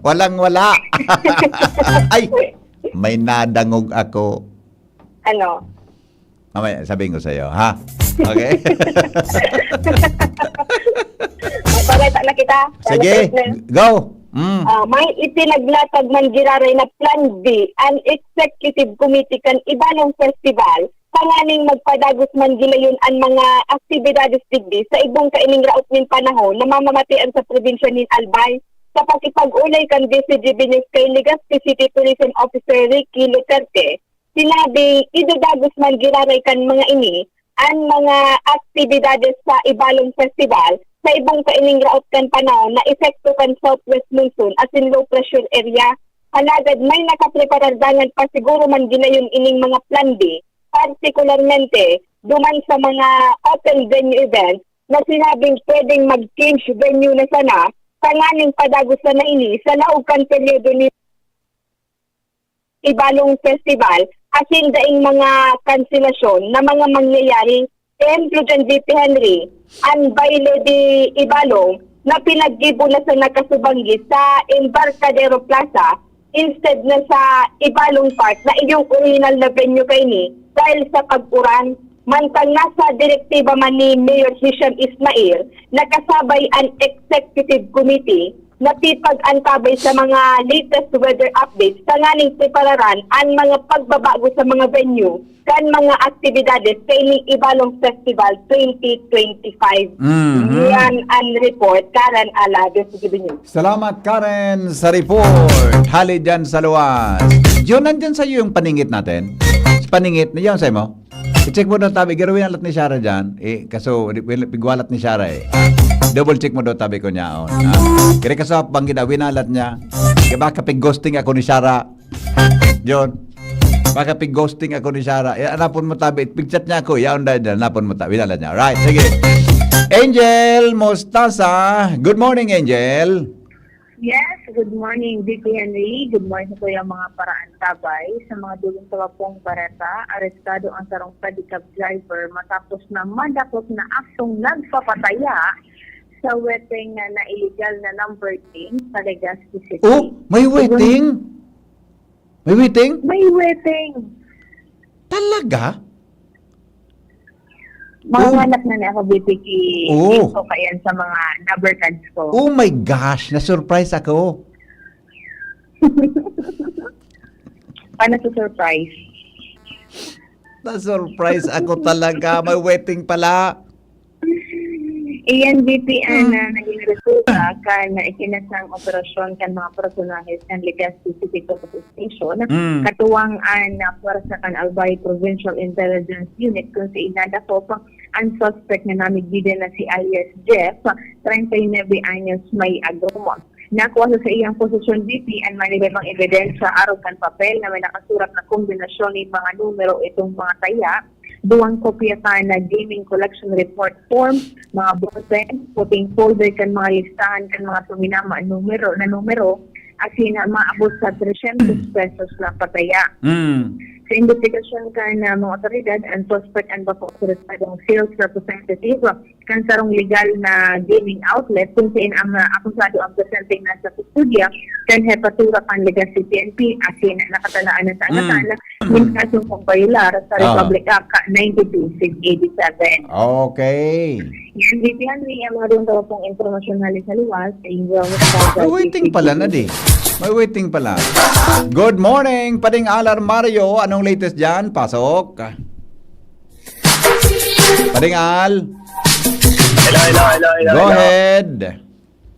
Walang wala. Ay, may nadangog ako. Ano? Mamaya, sabihin ko sa'yo, ha? Okay? Magpakita na kita. Sige, Ano, partner? Go! Mm. Ah, may itinaglatag man giraray na Plan B an Executive Committee kan Ibalong Festival tanganing magpadagos man gilayon an mga aktibidades digdi sa ibong kaining raot nin panahon na mamamatian sa probinsya nin Albay. Sa pakipag-ulay kan D C G B News kay Legazpi City Tourism Officer Ricky Luterte, sinabing idadagos man giraray kan mga ini an mga aktibidades sa Ibalong Festival sa ibong kaining raot kan panahon na epekto kan southwest monsoon asin low pressure area. Alagad may nakapreparar dangan pa siguro man ginayon ining mga plan B, partikularmente duman sa mga open venue events na sinabing pwedeng mag-change venue na sana tanganing padagos sana ini sa laog kan peryodo ni Ibalong Festival asin daing mga kanselasyon na mga mangyayari. Ehemplo diyan, J P Henry, an Baile de Ibalong na pinaggibo na sa nakasubanggi sa Embarcadero Plaza instead na sa Ibalong Park na iyong orihinal na venue kaini dahil sa pag-uran. Mantang nasa direktiba man ni Mayor Hisham Ismail, nakasabay an Executive Committee na pipag-antabay sa mga latest weather updates tanganing prepararan an mga pagbabago sa mga venue kan mga aktibidades kaining Ibalong Festival twenty twenty-five. Mhm. Yan ang report, Karen Alado, Sige News. Salamat, Karen, sa report. Hali dyan sa luwas. John, nandyan sa'yo yung paningit natin. Paningit, yan sa'yo mo? I-check mo daw tabi, garo winalat ni Shara dyan. Eh, kaso, di- win- pigwalat ni Shara eh. Double check mo daw tabi ko niya. Oh, ah. Kaya kaso, pag gina-, winalat niya, kaya baka pig-ghosting ako ni Shara. John, baka pig-ghosting ako ni Shara. Eh, anapon mo tabi, pig-chat niya ako. Yaon dahil dyan, anapon mo tabi. Winalat niya. Right, sige. Angel Mostasa. Good morning, Angel. Yes, good morning, V P Henry. Good morning sa tuyang mga paraantabay. Sa mga dulong sa Wapong Bareta, arestado ang sarong pedicab driver matapos na madakop na aksong nagpapataya sa wedding na, na illegal na number ten sa Legazpi City. Oh, may wedding? May wedding? May wedding. Talaga? Mahanap na niya ako, B P K. Oo. Info pa yan sa mga number cards ko. Oh my gosh, na-surprise ako. Paano sa surprise? Na-surprise ako talaga. May waiting pala. Iyan, B P N, Hmm. na naging resulta kan ikinasang operasyon kan mga personahes kan Legazpi City Police Station, Hmm. katuwang an, ah, puwersa kan Albay Provincial Intelligence Unit, kung sa inadakop ang suspect na namidbidan na si alias Jeff, treinta y nueve anyos, may agoma. Nakuha sa iyang posesyon, B P, an mga iba-ibang ebidensya arog kan papel na may nakasurat na kombinasyon nin mga numero itong mga taya, duwang kopya kan gaming collection report form, mga ballpen, puting folder kan mga listahan kan mga suminama numero, na numero, asin maabot sa trescientos pesos na pataya. Mm. Sa imbestigasyon kan, ah, mga otoridad, ang suspect an bako otorisado sales representative kan sarong legal na gaming outlet, kung sain ang, ah, akusado ang presenteng nasa kustodiya kan hepatura kan Legazpi P N P, asin nakatalaan na sa Mm. angatan nin kasong pagbayolar sa Ah. Republic Act ninety-two eighty-seven. Okay. Yan, B P N, ang mga doon daw pong impormasyon hali sa liwas. Sa inyo, May waiting pala na di. May waiting pala. Good morning, Pading Al Armario. Anong latest dyan? Pasok. Pading Al. Hello, hello, hello, hello, Go hello. ahead.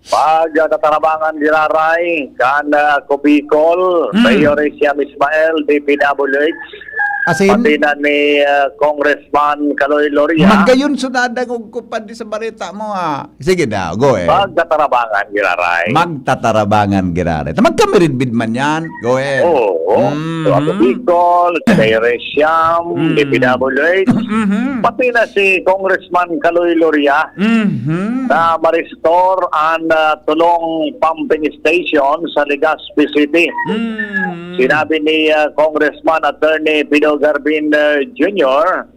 Pag, ah, tatarabangan giraray kan, ah, Cubicol, Hmm. Mayor Isiam Ismael, D P W H, As in? pati na ni, ah, Congressman Kaloy Loria. Magayon so nadangog ko pa di sa bareta mo, ah. Sige daw, go ahead. Pag tatarabangan giraray. Magtatarabangan giraray. Ta magkamiridbid man yan. Go ahead. Oo. Mhm. So, ako Bicol, si Mayor Siam, Mm. D P W H, Mhm. pati na si Congressman Kaloy Loria Mhm. na ma-restore an, ah, tulong pumping station sa Legazpi City. Mhm. Sinabi ni, ah, Congressman Attorney Pido Garbin, ah, Junior,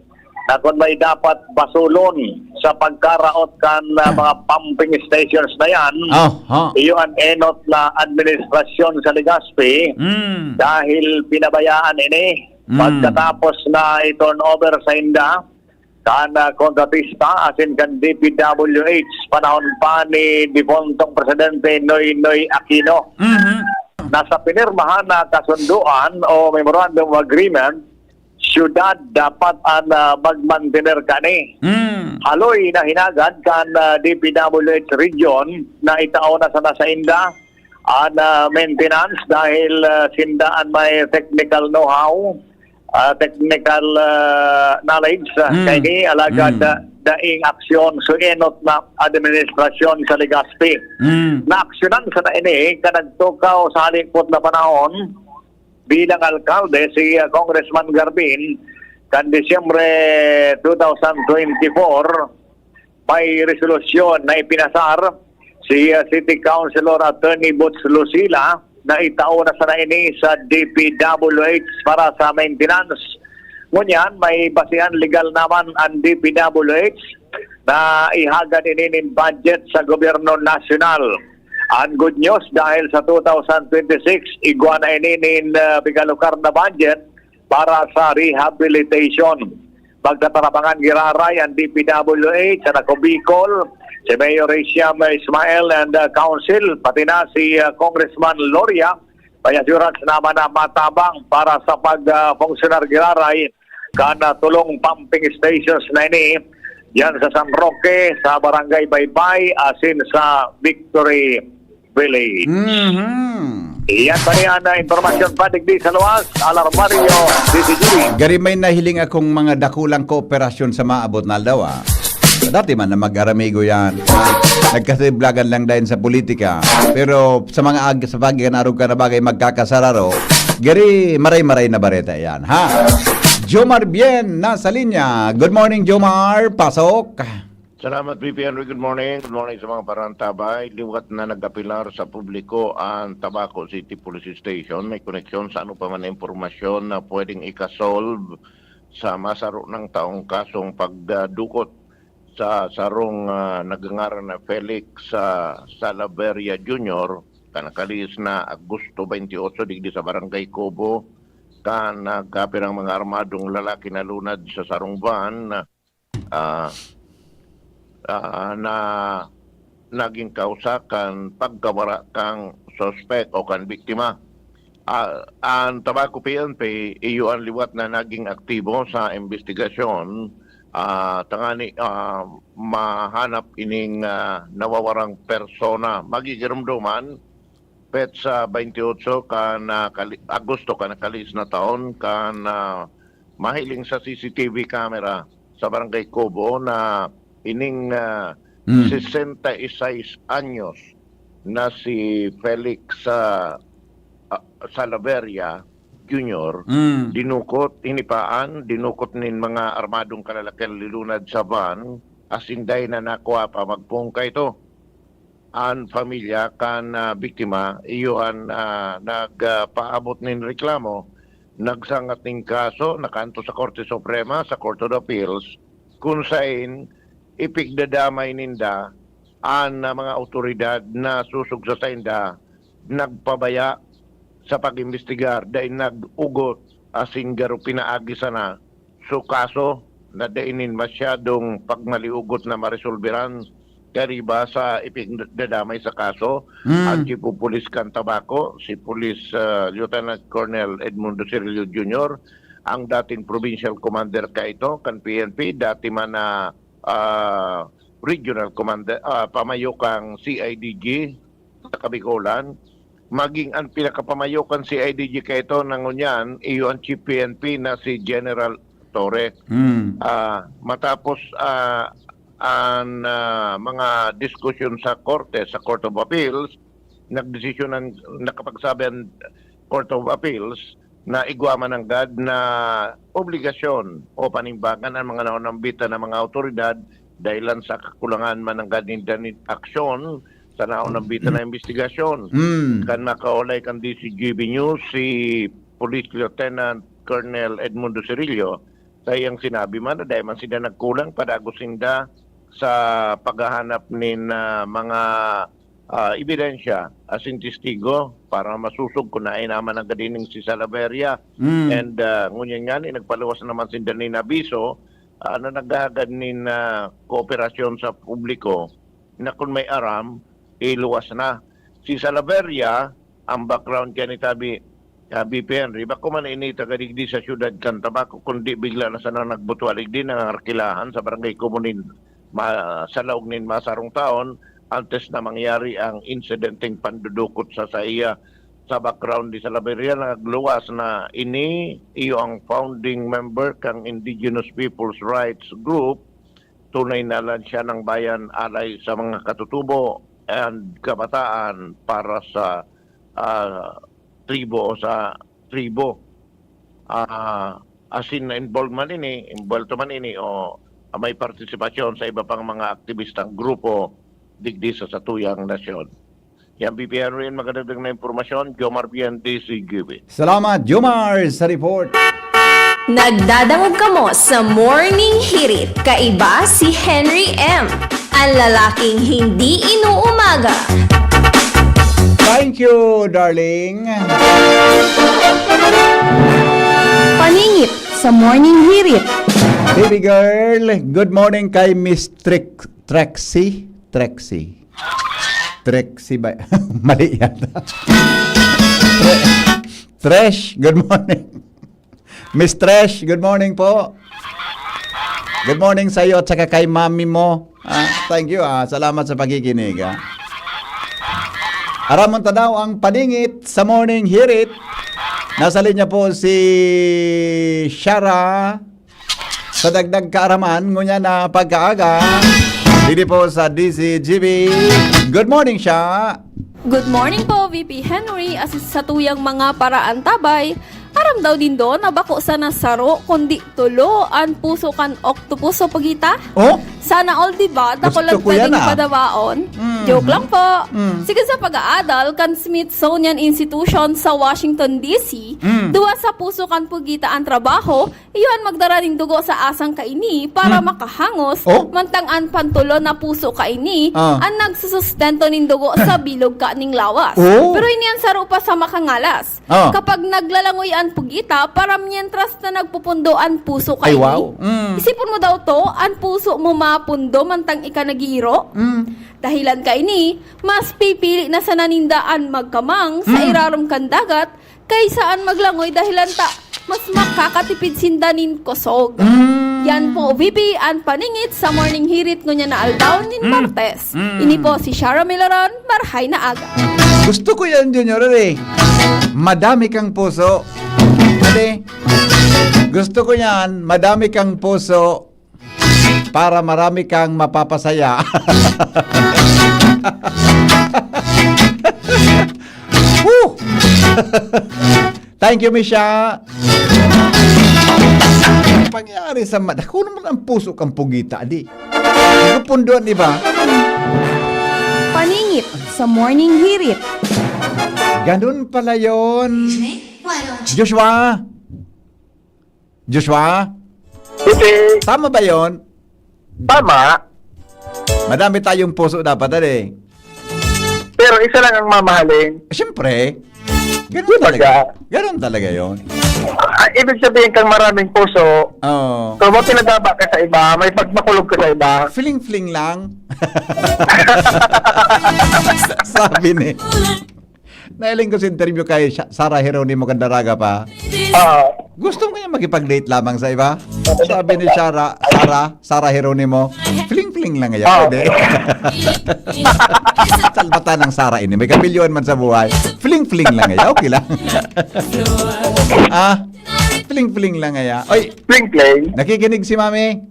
na kun may dapat basulon sa pagkaraot kan, ah, mga pumping stations na yan, Aha. iyo an enot na administrasyon sa Legazpi Mm. dahil pinabayaan ini Mm. pagkatapos na i-turnover sa inda kan, ah, kontratista asin kan D P W H panahon pa ni defuntong Presidente Noynoy Aquino. Mhm. Nasa pinirmahan na kasundoan o Memorandum of Agreement, siyudad dapat an, ah, magmantener kani. Hmm. Haloy na hinagad kan, ah, D P W H region na itao na sana sainda an, ah, maintenance dahil, ah, sinda an may technical know-how, ah, technical, ah, knowledge, ah, Hmm. kaini, alagad, Hmm. ah, daing aksyon so enot na administrasyon sa Legazpi. Hmm. Naaksyonan sana ini kan nagtukaw sa halipot na panahon bilang alkalde si, ah, Congressman Garbin kan Disyembre two thousand twenty-four. May resolusyon na ipinasar si, ah, City Councilor Attorney Boots Lucila na itao na sana ini sa D P W H para sa maintenance. Ngunyan, may basehan legal naman an D P W H na ihagad ini nin budget sa gobyerno nasyonal. An good news, dahil sa two thousand twenty-six, igwa na ini nin, ah, pigalukar na budget para sa rehabilitation. Magtatarabangan giraray an D P W H, an Ako Bicol, si Mayor Raysiam Ismael and, uh, Council, pati na si, uh, Congressman Loria. May assurance naman na matabang para sa pag, uh, funksyonar giraray kan, uh, tulong pumping stations na ini diyan sa San Roque, sa Barangay Baybay, asin sa Victory Village. Mhm. Iyan pa rin ang, ah, impormasyon pa digdi sa luwas. Alarmario, D C G. Gari, may nahiling akong mga dakulang kooperasyon sa maabot na aldaw, ah. Dati man na mag-aramigo yan. Nagkasiblagan lang dahil sa politika. Pero sa mga ag-, sa pag-, arog ka na bagay, magkakasararo. Gari, maray-maray na bareta yan, ha? Jomar Bien, nasa linya. Good morning, Jomar. Pasok. Salamat, V P Henry. Good morning. Good morning sa mga parantabay. Liwat na nag-apilar sa publiko ang Tabaco City Police Station. May koneksyon sa ano pa man na impormasyon na pwedeng ikasolve sa masaro ng taong kasong pagdukot sa sarong, ah, nagngangaran na Felix, ah, Salaverria Junior, kan nakalihis na Agosto twenty-eight digdi sa Barangay Cobo, kan nagkapirang mga armadong lalaki na lunad sa sarong van, ah, ah, na naging kausa kan pagkawara kan suspek o kan biktima. Ah, an Tabaco P N P iyo an liwat na naging aktibo sa imbestigasyon, ah, tangani, ah, mahanap ining, ah, nawawarang persona. Magigiromdoman, petsa twenty-eight kan, ah, kali-, Agosto kan nakalihis na taon kan, ah, mahiling sa C C T V camera sa Barangay Cobo na ining, ah, Mm. sesenta y seis anyos na si Felix, ah, ah, Salaverria Junior, Mm. dinukot, hinipaan, dinukot nin mga armadong kalalakihan lilunad sa van, asin dai na nakuha pa magpoon kaito. An pamilya kan, ah, biktima, iyo an, ah, nag, ah, paabot nin reklamo, nagsangat nin kaso, nakaantos sa Korte Suprema, sa Court of Appeals, kun saen ipigdadamay ninda an, ah, mga awtoridad na susog sa sainda nagpabaya sa pag-imbestigar, dai nag-ugot asin garo pinaagi sana su kaso na dai nin masyadong pagmaliugot na maresolberan kaiba sa ipigdadamay sa kaso. Mm. Ang Chief of Police kan Tabaco, si Police, ah, Lieutenant Colonel Edmundo Cirillo Junior, ang dating provincial commander kaito kan P N P, dati man na, ah, regional commander, ah, pamayo kan C I D G sa Kabigolan, maging ang pinakapamayo kan C I D G kaito na ngunyan, iyo an Chief P N P na si General Torre. Hmm. Ah, matapos, ah, an, ah, mga diskusyon sa korte, sa Court of Appeals, nagdesisyon ang, nakapagsabi ang Court of Appeals na igwa mananggad na obligasyon o panimbagan ang mga naunambitan na mga awtoridad dahilan sa kakulangan mananggad ninda nin aksyon sa naunambitan na imbestigasyon. Hmm. Kan makaulay kan D Z G B News, si Police Lieutenant Colonel Edmundo Cirillo, sa iyang sinabi man na dai man sinda nagkulang, padagos sinda sa paghahanap nin, ah, mga, ah, ebidensya asin testigo para masusog kun nain naman ang gadining si Salaveria. Mm. And, ah, ngunyan ngani, nagpaluwas naman sinda nin abiso, ah, na naghahagad nin, ah, kooperasyon sa publiko na kun may aram, iluwas na. Si Salaveria, ang background kaya ni tabi, ah, B P Henry, bako man ini taga digdi sa siyudad kan Tabaco, kundi bigla na sana nagbutuha digdi, nangangarkilahan sa barangay Comunin, ma-, sa laog nin masarong taon, antes na mangyari ang insidenteng pandudukot sa saiya. Sa background ni Salaveria, nagluwas na ini, iyo ang founding member kang Indigenous People's Rights Group, tunay na lansya ng bayan alay sa mga katutubo and kabataan para sa, ah, tribo o sa tribo. Ah, asin na involved man ini, involved man ini o may partisipasyon sa iba pang mga aktibistang grupo digdi sa satuyang nasyon. Yan, B P Henry, magdagdag na impormasyon, Jomar Bien, D Z G B. Salamat, Jomar, sa report. Nagdadangog kamo sa Morning Hirit. Kaiba si Henry M, ang lalaking hindi inuumaga. Thank you, darling. Paningit sa Morning Hirit. Baby girl, good morning kay Miss Trix-, Trexie. Trexie. Trexie ba? Mali yata. Tre-, Tresh, good morning. Miss Tresh, good morning po. Good morning sa iyo at saka kay mami mo. Ah, thank you, ah. Salamat sa pakikinig, ah. Aramon ta daw ang paningit sa Morning Hirit. Nasa linya po si Shara. Sa dagdag kaaraman, ngunyan na pagkaaga, didi po sa D Z G B. Good morning, Sha. Good morning po, V P Henry. Asin sa tuyang mga paraantabay, aram daw nindo na bako sana saro, kundi tulo an puso kan octopus o pagita? Oh? Sana all, di ba? Gusto Dakulan ko yan, pwedeng ah. padawaon. Mm. Joke lang po. Mm. Sige, sa pag-aadal kan Smithsonian Institution sa Washington, D C, Mm. duwa sa puso kan pugita an trabaho, iyo an magdara nin dugo sa asang kaini para Hmm. makahangos, Oh? mantang an pantulon na puso kaini Ah. an nagsusustento nin dugo sa bilog kaning lawas. Oh. Pero ini an saro pa sa makangalas. Ah. Kapag naglalangoy an pugita para mientras na nagpupundo an puso Ay, kaini. wow. Mm. Isipon mo daw to, an puso mo mapundo mantang ika nag-iiro? Mm. Dahilan kaini, mas pipili na sana ninda an magkamang sa Mm. irarom kan dagat kaysa an maglangoy dahilan ta mas makakatipid sinda nin kosog. Mm. Yan po, V P, an paningit sa Morning Hirit ngunyan na aldaw nin Mm. Martes. Mm. Ini po si Shara Milaron, marhay na aga. Gusto ko yan, Junior, eh. Madami kang puso. Ate, gusto ko yan, madami kang puso para marami kang mapapasaya. Woo! Thank you, Misha. Pangyari sa mad-, ako naman ang puso kang pugita, di. Napunduan, di ba? Paningit sa Morning Hirit. Ganun pala yon. Joshua? Joshua? Tama ba yon? Tama. Madami tayong puso dapat, ano eh? Pero isa lang ang mamahalin. Siyempre. Ganun Di ba talaga. ka? Ganun talaga yon. Ah, ibig sabihin kang maraming puso, Oo. kung may pinagdaba ka sa iba, may pagmakulog ka sa iba. Fling-fling lang. Sabi ni, nailing ko sa interview kay Sa-, Sarah Geronimo Candaraga pa. Oo. Gusto mo kaya makipag-date lamang sa iba? Sabi ni Sarah, Sarah, Sarah Geronimo, fling-fling lang kaya, Oo. pwede. Salbatan ng Sarah ini. May kapilyoan man sa buhay. Fling-fling lang kaya, okay lang. Ah, fling-fling lang kaya. Oy, Fling-fling. nakikinig si Mami?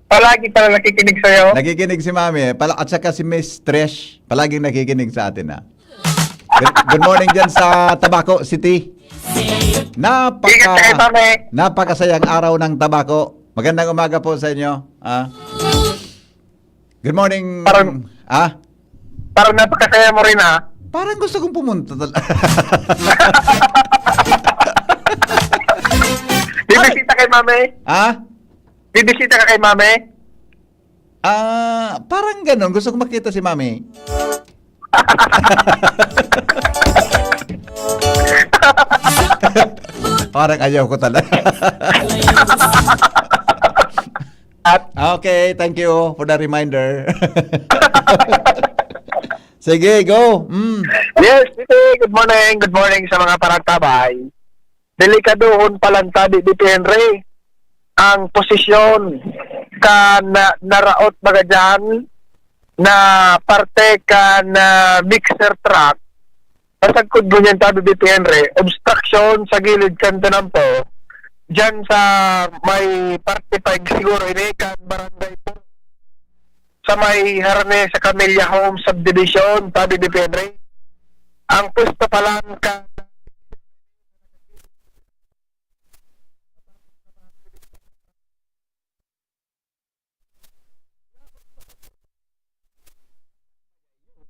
Palagi pala nakikinig sa'yo. Nakikinig si Mami, pala, at saka si Miss Trish, palaging nakikinig sa atin, ha. Good, good morning dyan sa Tabaco City. Napaka, Ingat kayo, Mami. napakasayang araw ng Tabaco. Magandang umaga po sa inyo, ha. Good morning. Parang, Ah? parang napakasaya mo rin, ah. Parang gusto kong pumunta tal- Bibisita kay Mami. Ah? Bibisita ka kay Mami? Ah, parang ganon. Gusto kong makita si Mami. Parang ayaw ko talaga. At Okay, thank you for the reminder. Sige, go. Mm. Yes, Titi, good morning. Good morning sa mga parantabay. Delikadohon palan tabi, Titi Henry, ang posisyon kan naraot baga diyan na parte kan mixer truck. Pasagkod ngunyan tabi, Titi Henry, obstruction sa gilid kan tinampo, diyan sa may parte pa siguro ini kan Barangay Puro, sa may harani sa Camella Home Subdivision, tabi, Titi Henry. Ang pwesto pa lang ka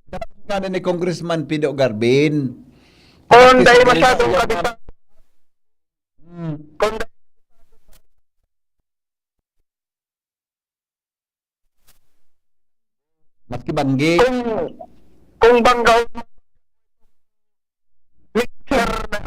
Dapat nga na ni Congressman Pido Garbin. Kung dahil masyadong kabisa-, Hmm. kung Maski banggi. Kung, kung bangga, mixer na.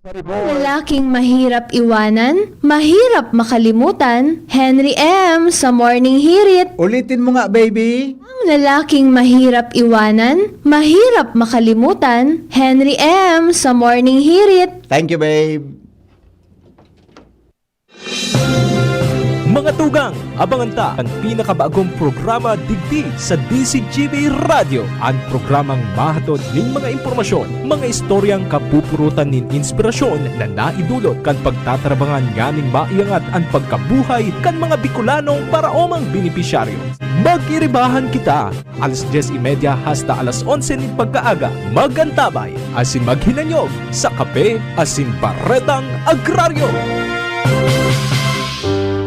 Lalaking mahirap iwanan, mahirap makalimutan, Henry M sa Morning Hirit. Ulitin mo nga, baby. Ang lalaking mahirap iwanan, mahirap makalimutan, Henry M sa Morning Hirit. Thank you, babe. Mga tugang, abangan ta an pinakabagong programa digdi sa D C G B Radyo. An programang mahatod nin mga impormasyon, mga istoryang kapupurutan nin inspirasyon na naidulot kan pagtatarabangan nganing maiangat an pagkabuhay kan mga Bicolanong paraomang benepisyaryo. Magkiribahan kita! Alas dyes y media hasta alas onse nin pagkaaga, mag-antabay asin maghinanyog sa Kape asin Baretang Agraryo.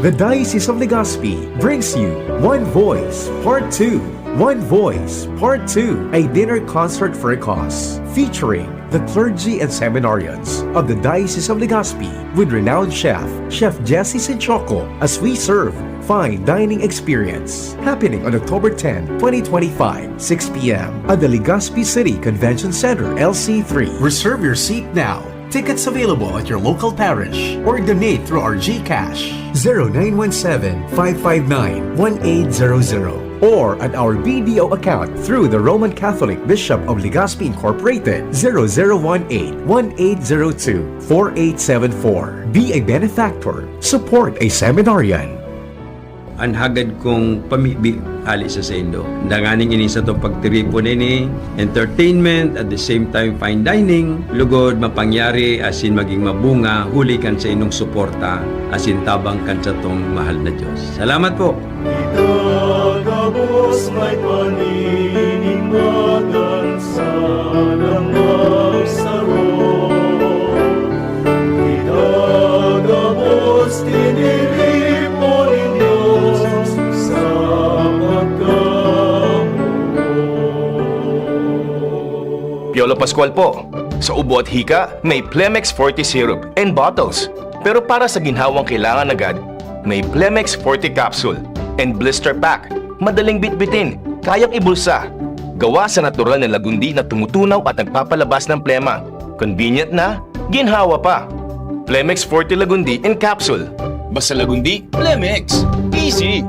The Diocese of Legazpi brings you One Voice Part two. One Voice Part two, a dinner concert for a cause, featuring the clergy and seminarians of the Diocese of Legazpi with renowned chef, Chef Jesse Sinchoco, as we serve fine dining experience. Happening on October ten, twenty twenty-five, six p.m. at the Legazpi City Convention Center, L C three. Reserve your seat now. Tickets available at your local parish or donate through our GCash, zero nine one seven, five five nine, one eight zero zero, or at our B D O account through the Roman Catholic Bishop of Legazpi Incorporated, zero zero one eight, one eight zero two, four eight seven four. Be a benefactor. Support a seminarian. An hagad kong pamibi hali sa saindo. Danganing ini satong pagtiripon ini, entertainment, at the same time fine dining, lugod mapangyari asin maging mabunga huli kan saindong suporta asin tabang kan satong mahal na Dios. Salamat po! Ika gabos may paninigmagan, sanang magsaro. Ika gabos tiniripon nin Dios sa pagkamoot. Piolo Pascual po. Sa ubo at hika, may Plemex Forte Syrup and bottles. Pero para sa ginhawang kailangan agad, may Plemex Forte Capsule and Blister Pack. Madaling bitbitin, kayang ibulsa. Gawa sa natural na lagundi na tumutunaw at nagpapalabas ng plema. Convenient na, ginhawa pa. Plemex Forte Lagundi in Capsule. Basta Lagundi, Plemex. Easy!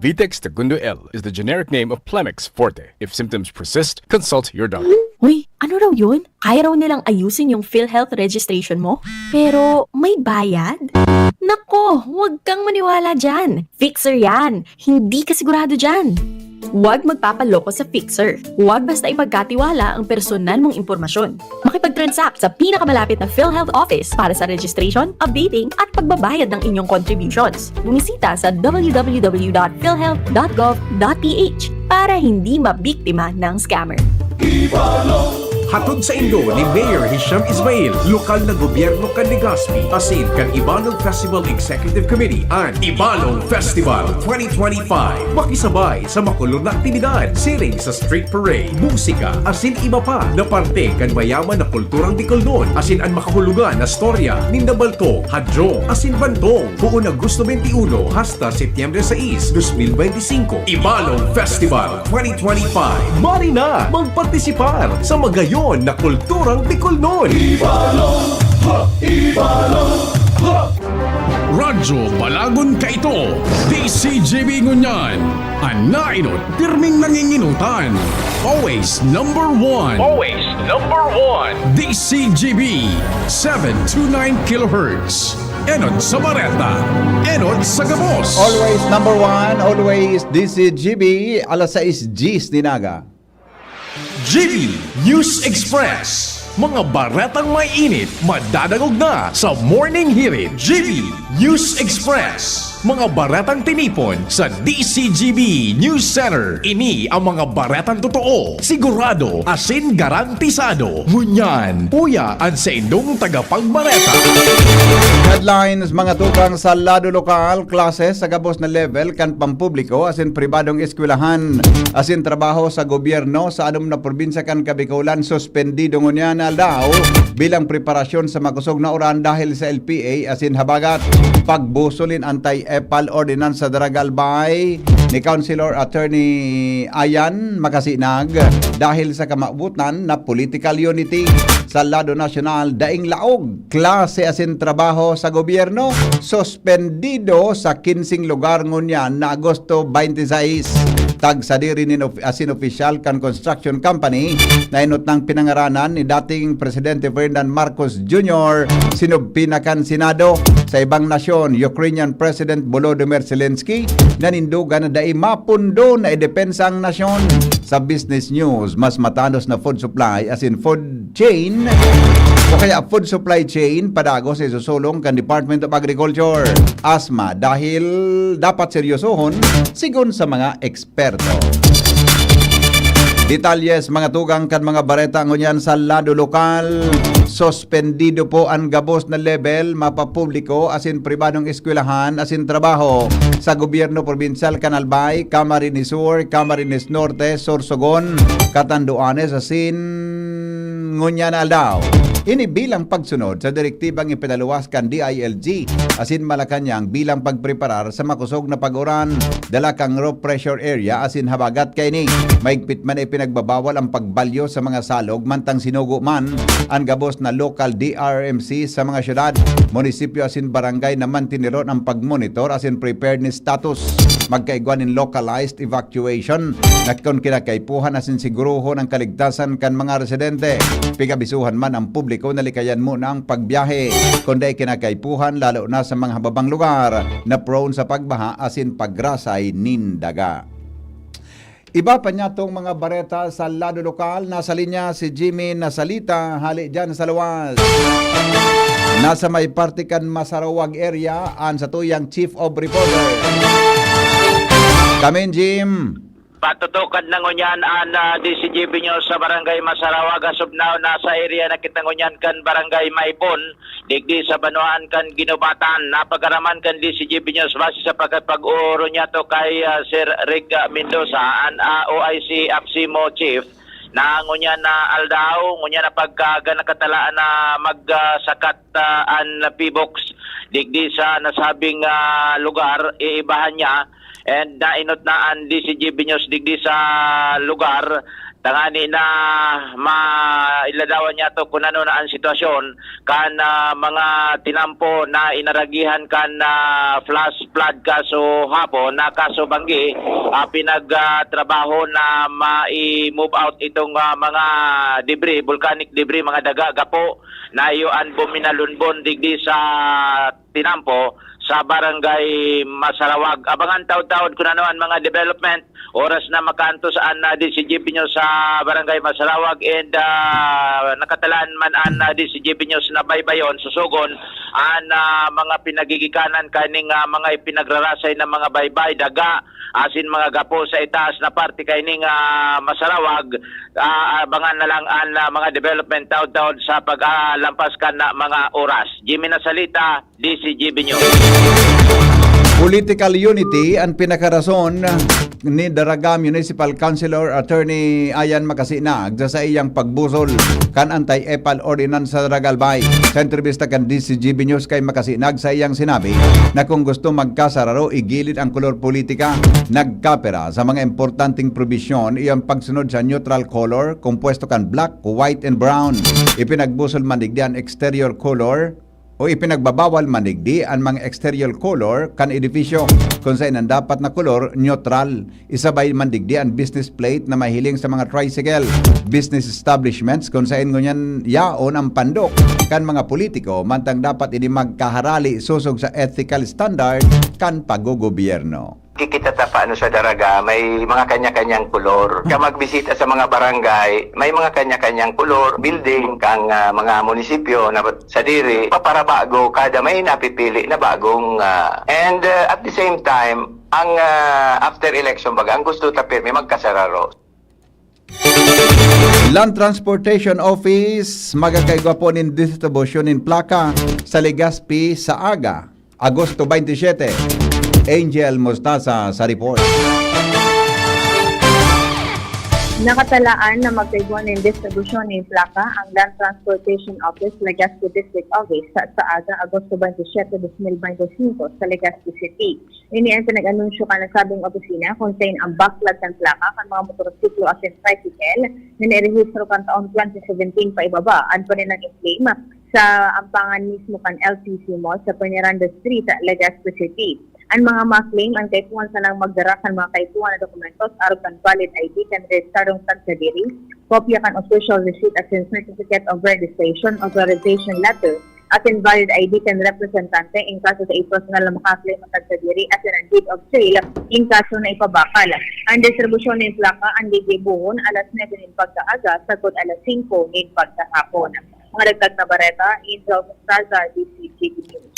Vitex Tagundo L is the generic name of Plemex Forte. If symptoms persist, consult your doctor. Uy, ano raw yun? Kaya raw nilang ayusin yung PhilHealth registration mo? Pero may bayad? Nako, huwag kang maniwala dyan. Fixer yan. Hindi ka sigurado dyan. Huwag magpapaloko sa Fixer. Huwag basta ipagkatiwala ang personal mong impormasyon. Makipag-transact sa pinakamalapit na PhilHealth office para sa registration, updating, at pagbabayad ng inyong contributions. Bumisita sa w w w dot philhealth dot gov dot p h para hindi mabiktima ng scammer. Hatod saindo ni Mayor Hisham Ismail, lokal na gobyerno kan Legazpi, asin kan Ibalog Festival Executive Committee, an Ibalog Festival twenty twenty-five. Makisabay sa makulog na aktibidad, siring sa street parade, musika, asin iba pa na parte kan mayaman na kulturang Bicolnon, asin an makahulugan na storya ninda Baltong, Hadjo, asin Bantong. Poon Agosto twenty-one hasta Setyembre sais, dos mil benti singko, Ibalog Festival twenty twenty-five. Mari na magpartisipar sa magayon na kulturang Bicolnon! Ibalog! Ha! Ibalog! Ha! Radyo Balagon Kaito, D C G B ngunyan. An nainot, pirming nanginginutan. Always number one. Always number one. D C G B, seven two nine kilohertz. Enot sa bareta, enot sa gabos. Always number one, always D C G B, alas sais diyes nin aga. G B News Express. Mga baretang may init, madadangog na sa Morning Hirit. G B News Express. Mga baretang tinipon sa D C G B News Center. Ini ang mga baretang totoo, sigurado, asin garantisado. Ngunyan, uya an saindong tagapagbareta. Headlines, mga tugang. Sa lado lokal, klase sa gabos na level kan pampubliko asin pribadong eskwelahan asin trabaho sa gobyerno sa anom na probinsya kan Kabikolan suspendido ngunyan na aldaw bilang preparasyon sa makosog na uran dahil sa L P A asin habagat. Pagbusol nin anti-epal ordinansa daragal by ni Councilor Attorney Ayan Makasinag dahil sa kamawotan na political unity sa lado nasyonal, daing laog, klase asin trabaho sa gobyerno, suspendido sa kinseng lugar ngunyan na Agosto twenty-six. Tagsadiri nin of-, asin opisyal kan construction company na enot nang pinangaranan ni dating Presidente Ferdinand Marcos Junior sinubpina kan Senado. Sa ibang nasyon, Ukrainian President Volodymyr Zelensky nanindogan na dai mapundo na idepensa ang nasyon. Sa business news, mas matanos na food supply asin food chain o kaya food supply chain padagos sa isusulong kan Department of Agriculture, ASMA, dahil dapat seryosohon, sigon sa mga eksperto. Detalye sa mga tugang kan mga bareta ngunyan sa lado lokal. Suspendido po an gabos na level, mapapubliko asin pribadong eskwelahan asin trabaho sa gobyerno probinsyal kan Albay, Camarines Sur, Camarines Norte, Sorsogon, Catanduanes asin ngunyan na aldaw. Ini bilang pagsunod sa direktibang ipinaluwas kan D I L G asin Malacañang bilang pagpreparar sa makosog na pag-uran. Dala kan low pressure area asin habagat kaini. Mahigpit man na ipinagbabawal ang pagbalyo sa mga salog mantang sinugo man an gabos na local D R M C sa mga syudad, munisipyo asin barangay na mantiniron ang pagmonitor asin preparedness status. Magkaigwa nin localized evacuation na kun kinakaipuhan asin siguruhon ang kaligtasan kan mga residente. Pigabisuhan man ang publiko na likayan muna ang pagbiyahe kun dai kinakaipuhan, lalo na sa mga hababang lugar na prone sa pagbaha asin pagrasay nin daga. Iba pa niyatong mga bareta sa lado lokal. Nasa linya si Jimmy Nasalita, hali dyan sa luwas. Nasa may parte kan Masarawag area, an satuyang Chief of Reporter. Kamin, Jim. Patutukan na ngunyan an, ah, D C G B News sa Barangay Masarawag. As of now, nasa area na kita ngunyan kan Barangay Maibon, digdi sa banwaan kan Ginubatan. Napagaraman kan D C G B News base sa pagkapag-uuro niya to kay, ah, Sir Rick, ah, Mendoza, an, ah, O I C APSEMO Chief, na ngunyan na aldaw, ngunyan na pagkaga nakatalaan na mag, ah, sakat, ah, an P-BOCS digdi sa nasabing, ah, lugar, iibahan niya. And nainot na an D C G B News digdi sa lugar, tangani na mailadawan niya to kun ano na ang sitwasyon kan, ah, mga tinampo na inaragihan kan, ah, flash flood kaso hapon na kaso banggi, ah, pinag, ah, trabaho na mai-move out itong, ah, mga debris, volcanic debris, mga daga, gapo, na iyo an buminalunbon digdi sa tinampo sa Barangay Masarawag. Abangan taod-taod kun ano an mga development oras na makaantos an, ah, D C G B News sa Barangay Masarawag, and, ah, nakatalaan man an, ah, D C G B News na baybayon, susugon an, ah, mga pinagigikanan kaning, ah, mga ipinagrarasay na mga baybay, daga, asin mga gapo sa itaas na parte kaining, ah, Masarawag. Ah, abangan na lang an, ah, mga development taod-taod sa pag-alampas kan, ah, mga oras. Jimmy Nasalita, D C G B News. Political unity an pinakarason ni Daraga Municipal Councilor Attorney Ayan Makasinag sa saiyang pagbusol kan anti-epal ordinance sa Daraga Albay. Sa entrebista kan D C G B News kay Makasinag, saiyang sinabi na kung gusto magkasararo, igilid ang kolor politika. Nagkapira sa mga importanteng probisyon, iyo an pagsunod sa neutral color, kompuesto kan black, white, and brown. Ipinagbusol man digdi an exterior color o ipinagbabawal man digdi an mga exterior color kan edifisyo, kun saen an dapat na kolor neutral. Isabay man digdi an business plate na mahiling sa mga tricycle, business establishments, kun saen ngunyan yaon an pandok kan mga politiko, mantang dapat ini magkaharali sosog sa ethical standard kan paggogobyerno. Kikita ta paano sa Daraga, may mga kanya-kanyang kolor. Ka magbisita sa mga barangay, may mga kanya-kanyang kolor. Building kang, ah, mga munisipyo na sadiri, paparabago kada may napipili na bagong, ah, and, ah, at the same time, ang, ah, after election, baga, ang gusto ta pirmi magkasararo. Land Transportation Office magkakaigwa po nin distribusyon nin plaka sa Legazpi sa aga, Agosto twenty-seven. Angel Mostaza sa report. Nakatalaan na magkaigo nin distribusyon nin plaka ang Land Transportation Office, Legazpi District Office, sa, sa aga, Agosto twenty-seven, twenty twenty-five, sa Legazpi City. Ini ang pinag-anunsyo kan nasabing opisina kung sain ang backlog kan plaka kan mga motorsiklo asin tricycle na nairehistro kan taon twenty seventeen pa ibaba. An paninang i-claim sa ampangan mismo kan L T C Mall sa Peñaranda Street, Legazpi City. An mga ma-claim an kaipuhan sanang magdara kan mga kaipuhan na dokumentos arog kan valid I D kan rehistradong tagsadiri, kopya kan official receipt asin certificate of registration, authorization letter, asin valid I D kan representante in kaso sa personal na maka-claim an tagsadiri asin an deed of sale in kaso na ipabakal. An distribusyon nin plaka an gigibohon alas nuebe nin pagkaaga sagkod alas singko nin pagkahapon. Mga dagdag na bareta, Angel Mostaza, D C G B News.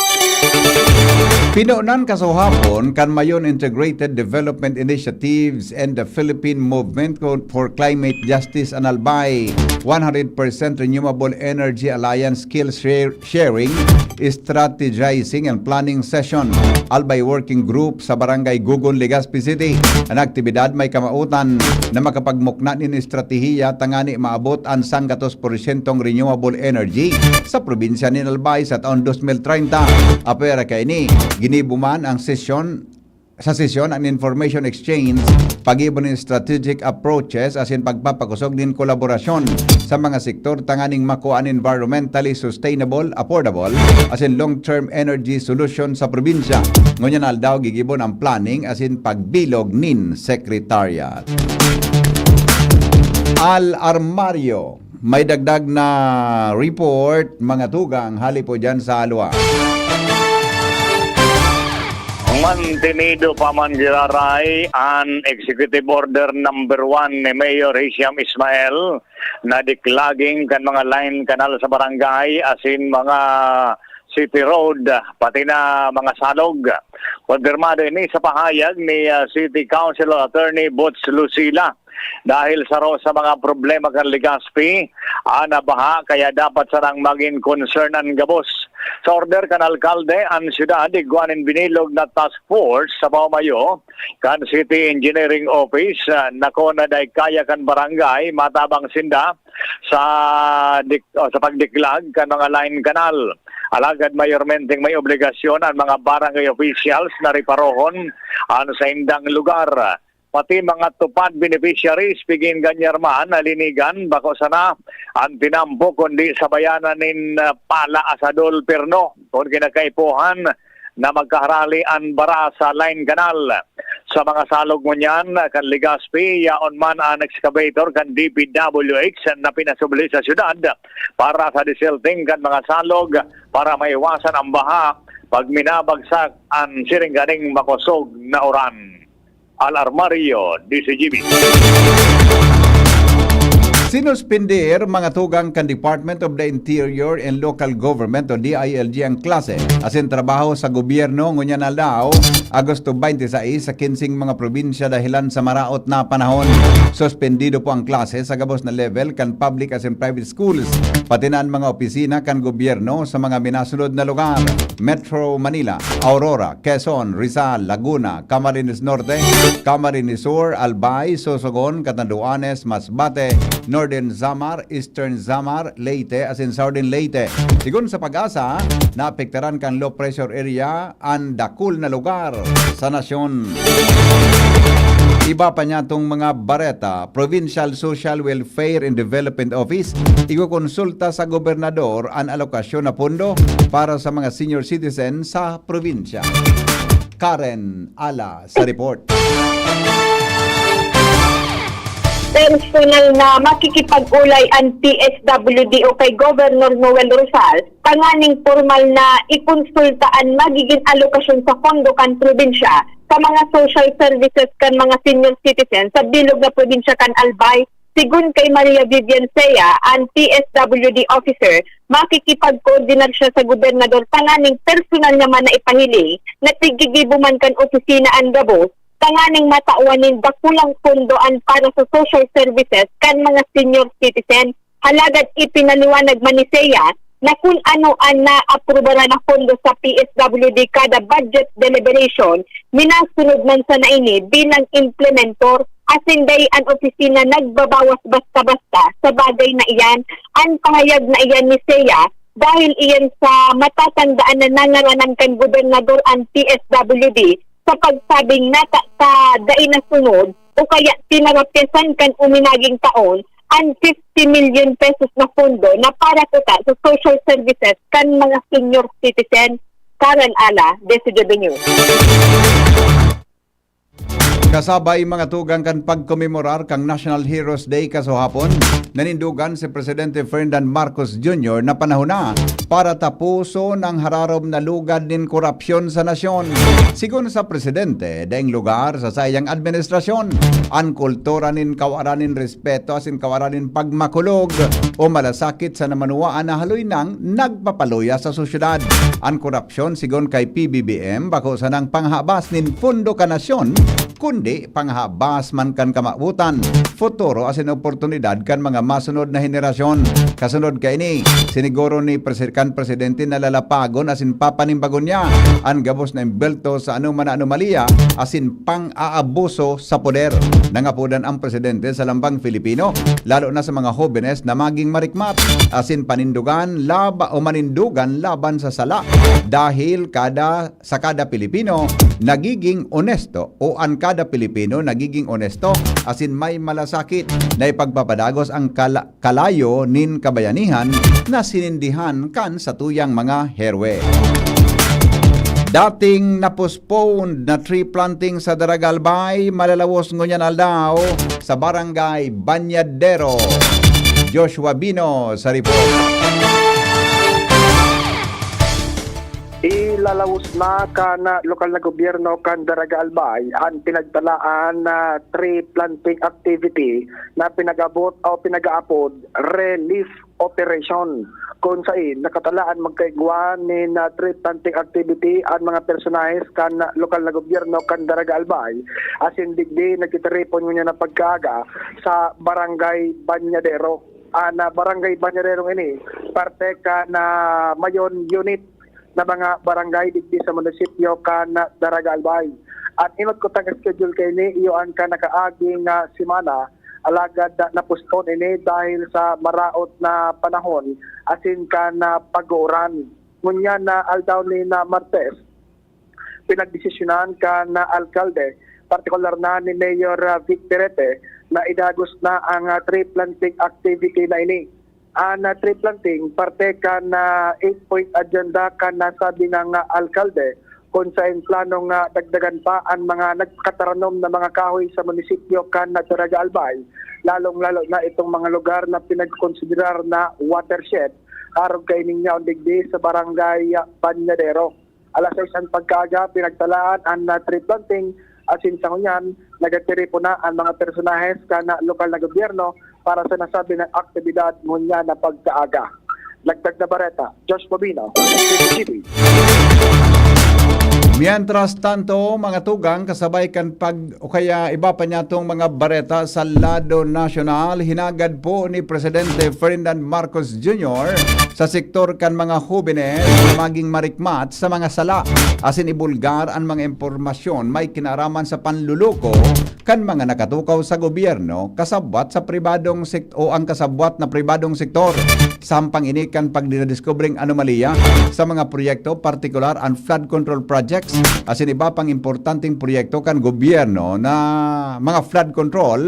Pinonan kasuhapon kan Mayon Integrated Development Initiatives and the Philippine Movement for Climate Justice an Albay one hundred percent Renewable Energy Alliance Skill Share-, Sharing, Strategizing and Planning Session, Albay Working Group sa Barangay Gugon, Legazpi City. An aktibidad may kamautan na makapagmukna nin estratehiya tangani maabot an sanggatos porsyentong renewable energy sa probinsya nin Albay sa taon dos mil treinta. Apwera kaini, ginibo man ang sesyon, sa sesyon ang information exchange, paggibo nin strategic approaches asin pagpapakosog nin kolaborasyon sa mga sektor tanganing makua an environmentally sustainable, affordable, asin long-term energy solution sa probinsya. Ngunyan aldaw gigibon ang planning asin pagbilog nin secretariat. Al Armario. May dagdag na report, mga tugang, hali po dyan sa Alwa. Mantenido pa man giraray an Executive Order number one ni Mayor Hisham Ismael na diklaging kan mga line canal sa barangay asin mga city road, pati na mga salog. Konfirmado ini sa pahayag ni, ah, City Councilor Attorney Boots Lucila. Dahil saro sa mga problema kan Legazpi, ah, na baha, kaya dapat sanang magin concern an gabos. Sa order kan alkalde, an syudad igwa nin binilog na task force sa pamamayo kan City Engineering Office, ah, na kun dai kaya kan barangay, matabang sinda sa dik-, o sa pagdiklag kan mga line canal. Alagad mayormenteng may obligasyon an mga barangay officials na reparohon an saindang lugar. Pati mga TUPAD beneficiaries, pigin ganyan man, nalinigan, bako sana an tinampo, kundi sabayanan nin, ah, pala, asadol, perno, kun kinakaipuhan na magkaharali an bara sa line canal. Sa mga salog ngunyan kan Legazpi, yaon man an excavator kan D P W H na pinasubli sa syudad para sa desilting kan mga salog para maiwasan ang baha pag minabagsak an siring ganing makosog na uran. Al Armario, D C G B. Sinuspender, mga tugang, kan Department of the Interior and Local Government o D I L G ang klase asin trabaho sa gobyerno ngunyan aldaw, Agosto twenty-six, sa kinseng mga probinsya dahilan sa maraot na panahon. Suspendido po ang klase sa gabos na level kan public asin private schools, pati na an mga opisina kan gobyerno sa mga minasunod na lugar: Metro Manila, Aurora, Quezon, Rizal, Laguna, Camarines Norte, Camarines Sur, Albay, Sorsogon, Catanduanes, Masbate, Northern Samar, Eastern Samar, Leyte, asin Southern Leyte. Sigon sa PAGASA, naapektaran kan low pressure area an dakul na lugar sa nasyon. Iba pa niyatong mga bareta, Provincial Social Welfare and Development Office, ikokonsulta sa gobernador an alokasyon na pondo para sa mga senior citizen sa probinsya. Karen Ala sa report. Personal na makikipag-ulay an P S W D o kay Governor Noel Rosal tanganing pormal na ikonsulta an magigin alokasyon sa pondo kan probinsya sa mga social services kan mga senior citizens sa bilog na probinsya kan Albay. Sigon kay Maria Vivian Sea, an P S W D officer, makikipagkoordinar siya sa gobernador tanganing personal niya man na ipahiling na tiggigibo man kan opisina an gabos tanganing matawan nin dakulang pondo an para sa social services kan mga senior citizen. Halagad ipinaliwanag man ni Sea na kun ano an naaprubaran na pondo sa P S W D kada budget deliberation, minasunod man sana ini bilang implementor asin dai an opisina nagbabawas basta-basta sa bagay na iyan. An pahayag na iyan ni Sea dahil iyan sa matatandaan na nangaranan kan gobernador an P S W D sa pagsabing nata sa dai nasunod o kaya tinarapiasan kan uminaging taon an fifty milyon pesos na pondo na para kuta sa social services kan mga senior citizen. Karen Ala, Desidebenyo. Kasabay mga tugang kan pagkomemorar kan National Heroes Day kasuhapon, nanindugan si Presidente Ferdinand Marcos Junior na panahon na para tapuson ang hararom na lugad nin korapsyon sa nasyon. Sigon sa Presidente, daing lugar sa saiyang administrasyon an kultura nin kawaran nin respeto asin kawaran nin pagmakulog o malasakit sa namanuwaan na haloy nang nagpapaluya sa sosyedad. An korapsyon, sigon kay P B B M, bako sanang panghabas nin pondo kan nasyon, kundi panghabas man kan kamawotan, futuro asin oportunidad kan mga masunod na henerasyon. Kasunod kaini, siniguro ni Presi- kan Presidente na lalapagon asin papanimbagon niya an gabos na imbelto sa anoman na anomalya asin pang-aabuso sa poder. Nangapodan ang Presidente sa lambang Filipino, lalo na sa mga hobenes na maging marikmat asin panindugan laba o manindugan laban sa sala, dahil kada sa kada Pilipino nagiging onesto o an kada Pilipino nagiging onesto asin may malasakit na ipagpapadagos ang kala- kalayo nin kabayanihan na sinindihan kan satuyang mga herwe. Dating na-postponed na tree planting sa Daragalbay, malalawos ngunyan aldaw sa Barangay Banyadero. Joshua Bino sa report. Ilalawos na kan lokal na gobyerno kan Daraga Albay an pinagtalaan na tree planting activity na pinag-abot o pinag-aapod relief operation, kun sain nakatalaan magkaigwa nin tree planting activity an mga personahes kan lokal na gobyerno kan Daraga Albay, asin digdi nagtitiripon ngunyan na pagkaaga sa Barangay Banyadero. An Barangay Banyadero ini parte kan Mayon Unit na mga barangay digdi sa munisipyo kan Daraga Albay. An inot kutang schedule kaini iyo an kan nakaaging semana, alagad na-postpone ini dahil sa maraot na panahon asin kan pag-uuran. Ngunyan na aldaw nin Martes, pinagdesisyonan kan alkalde, partikular na ni Mayor Vic Perete, na idagos na ang tree planting activity na ini. An tree planting parte kan eight-point agenda kan nasabi na alkalde, kun sain planong dagdagan pa an mga nagkataranom na mga kahoy sa munisipyo kan Daraga Albay, lalong-lalo na itong mga lugar na pinagkonsiderar na watershed, arog kaining yaon digdi sa Barangay Banyadero. Alas sais an pagkaaga, pinagtalaan an tree planting, asin sa ngunyan, nagtiripon na an mga personahes kan lokal na gobyerno para sa nasabi na aktibidad ngunyan na pagkaaga. Dagdag na bareta, Josh Bobino, T V. Mientras tanto, mga tugang, kasabay kan pag o kaya iba pa niyatong mga bareta sa lado nasyonal, hinagad po ni Presidente Ferdinand Marcos Junior sa sektor kan mga hobenes na maging marikmat sa mga sala asin ibulgar an mga impormasyon may kinaraman sa panluloko kan mga nakatukaw sa gobyerno kasabwat sa pribadong sekt- o ang kasabwat na pribadong sektor. Sampang ini kan pagdinadiskubreng anomalya sa mga proyekto, partikular an flood control projects asin iba pang importanteng proyekto kan gobyerno na mga flood control.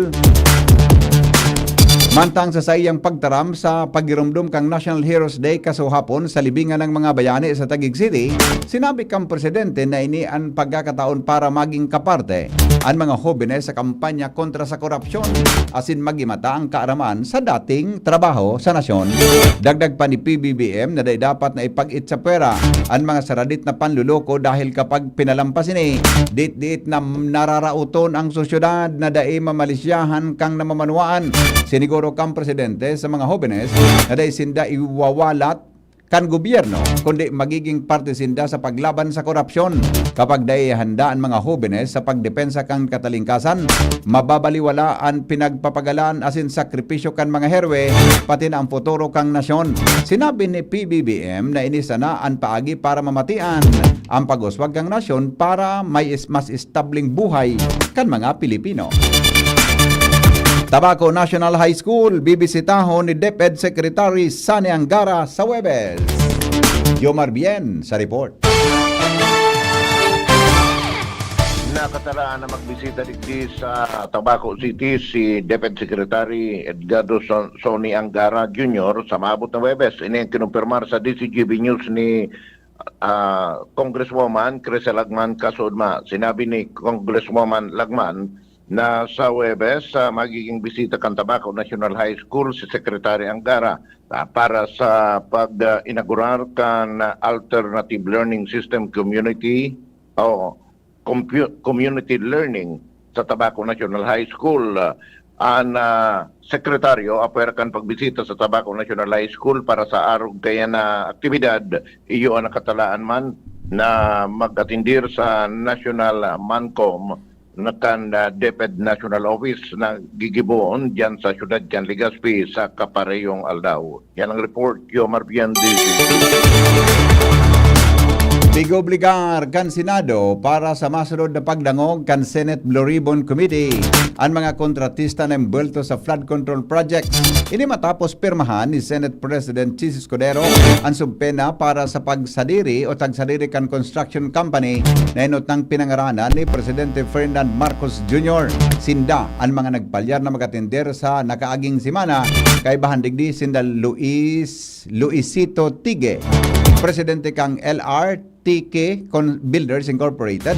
Mantang sa saiyang pagtaram sa pagirumdom kan National Heroes Day kasuhapon sa libingan ng mga bayani sa Taguig City, sinabi kan presidente na ini an pagkakataon para maging kaparte an mga hobenes sa kampanya kontra sa korupsyon asin magimata ang kaaraman sa dating trabaho sa nasyon. Dagdag pa ni P B B M na dai dapat na ipag-itsapwera an mga saradit na panluloko dahil kapag pinalampas ini, diit-diit na nararaoton ang sosyedad na dai mamalisyahan kan namamanwaan. Siniguro kan presidente sa mga hobenes na dai sinda iwawalat kan gobyerno, kundi magiging parte sinda sa paglaban sa korupsyon. Kapag dai handa an mga hobenes sa pagdepensa kan katalingkasan, mababaliwala an pinagpapagalan asin sakripisyo kan mga heroe, pati na ang futuro kan nasyon. Sinabi ni P B B M na ini sana an paagi para mamatian ang pag-uswag kan nasyon para may is- mas establing buhay kan mga Pilipino. Tabaco National High School, bibisitahon ni DepEd Secretary Sonny Angara sa Huwebes. Yomar Bien sa report. Nakatalaan na magbisita digdi sa Tabaco City si DepEd Secretary Edgardo Son-, Sonny Angara Junior sa maabot na Huwebes. Ini ang kinumpirmar sa D Z G B News ni, ah, Congresswoman Crisel Lagman Kasudma. Sinabi ni Congresswoman Lagman na sa Huwebes, ah, magiging bisita kan Tabaco National High School si Secretary Angara, ah, para sa pag, ah, inaugurar kan, ah, Alternative Learning System Community o compu-, Community Learning sa Tabaco National High School. Ah, an, ah, sekretaryo apwera kan pagbisita sa Tabaco National High School para sa arog kaiyan na aktibidad, iyo an nakatalaan man na mag-atindir sa National, ah, Mancom na kan, ah, DepEd National Office na gigibohon diyan sa siyudad kan Legazpi sa kaparehong aldaw. Yan ang report, Yomar Bien, D Z. Pig-obligar kan Senado para sa masunod na pagdangog kan Senate Blue Ribbon Committee an mga kontratista na embwelto sa flood control projects. Ini matapos pirmahan ni Senate President Chiz Escudero an subpena para sa pagsadiri o tagsadiri kan construction company na enot nang pinangaranan ni Presidente Ferdinand Marcos Junior. Sinda an mga nagpalyar na mag-atender sa nakaaging semana. Kaibahan digdi sinda Luis, Luisito Tige, presidente kan L R T K Con-, Builders Incorporated,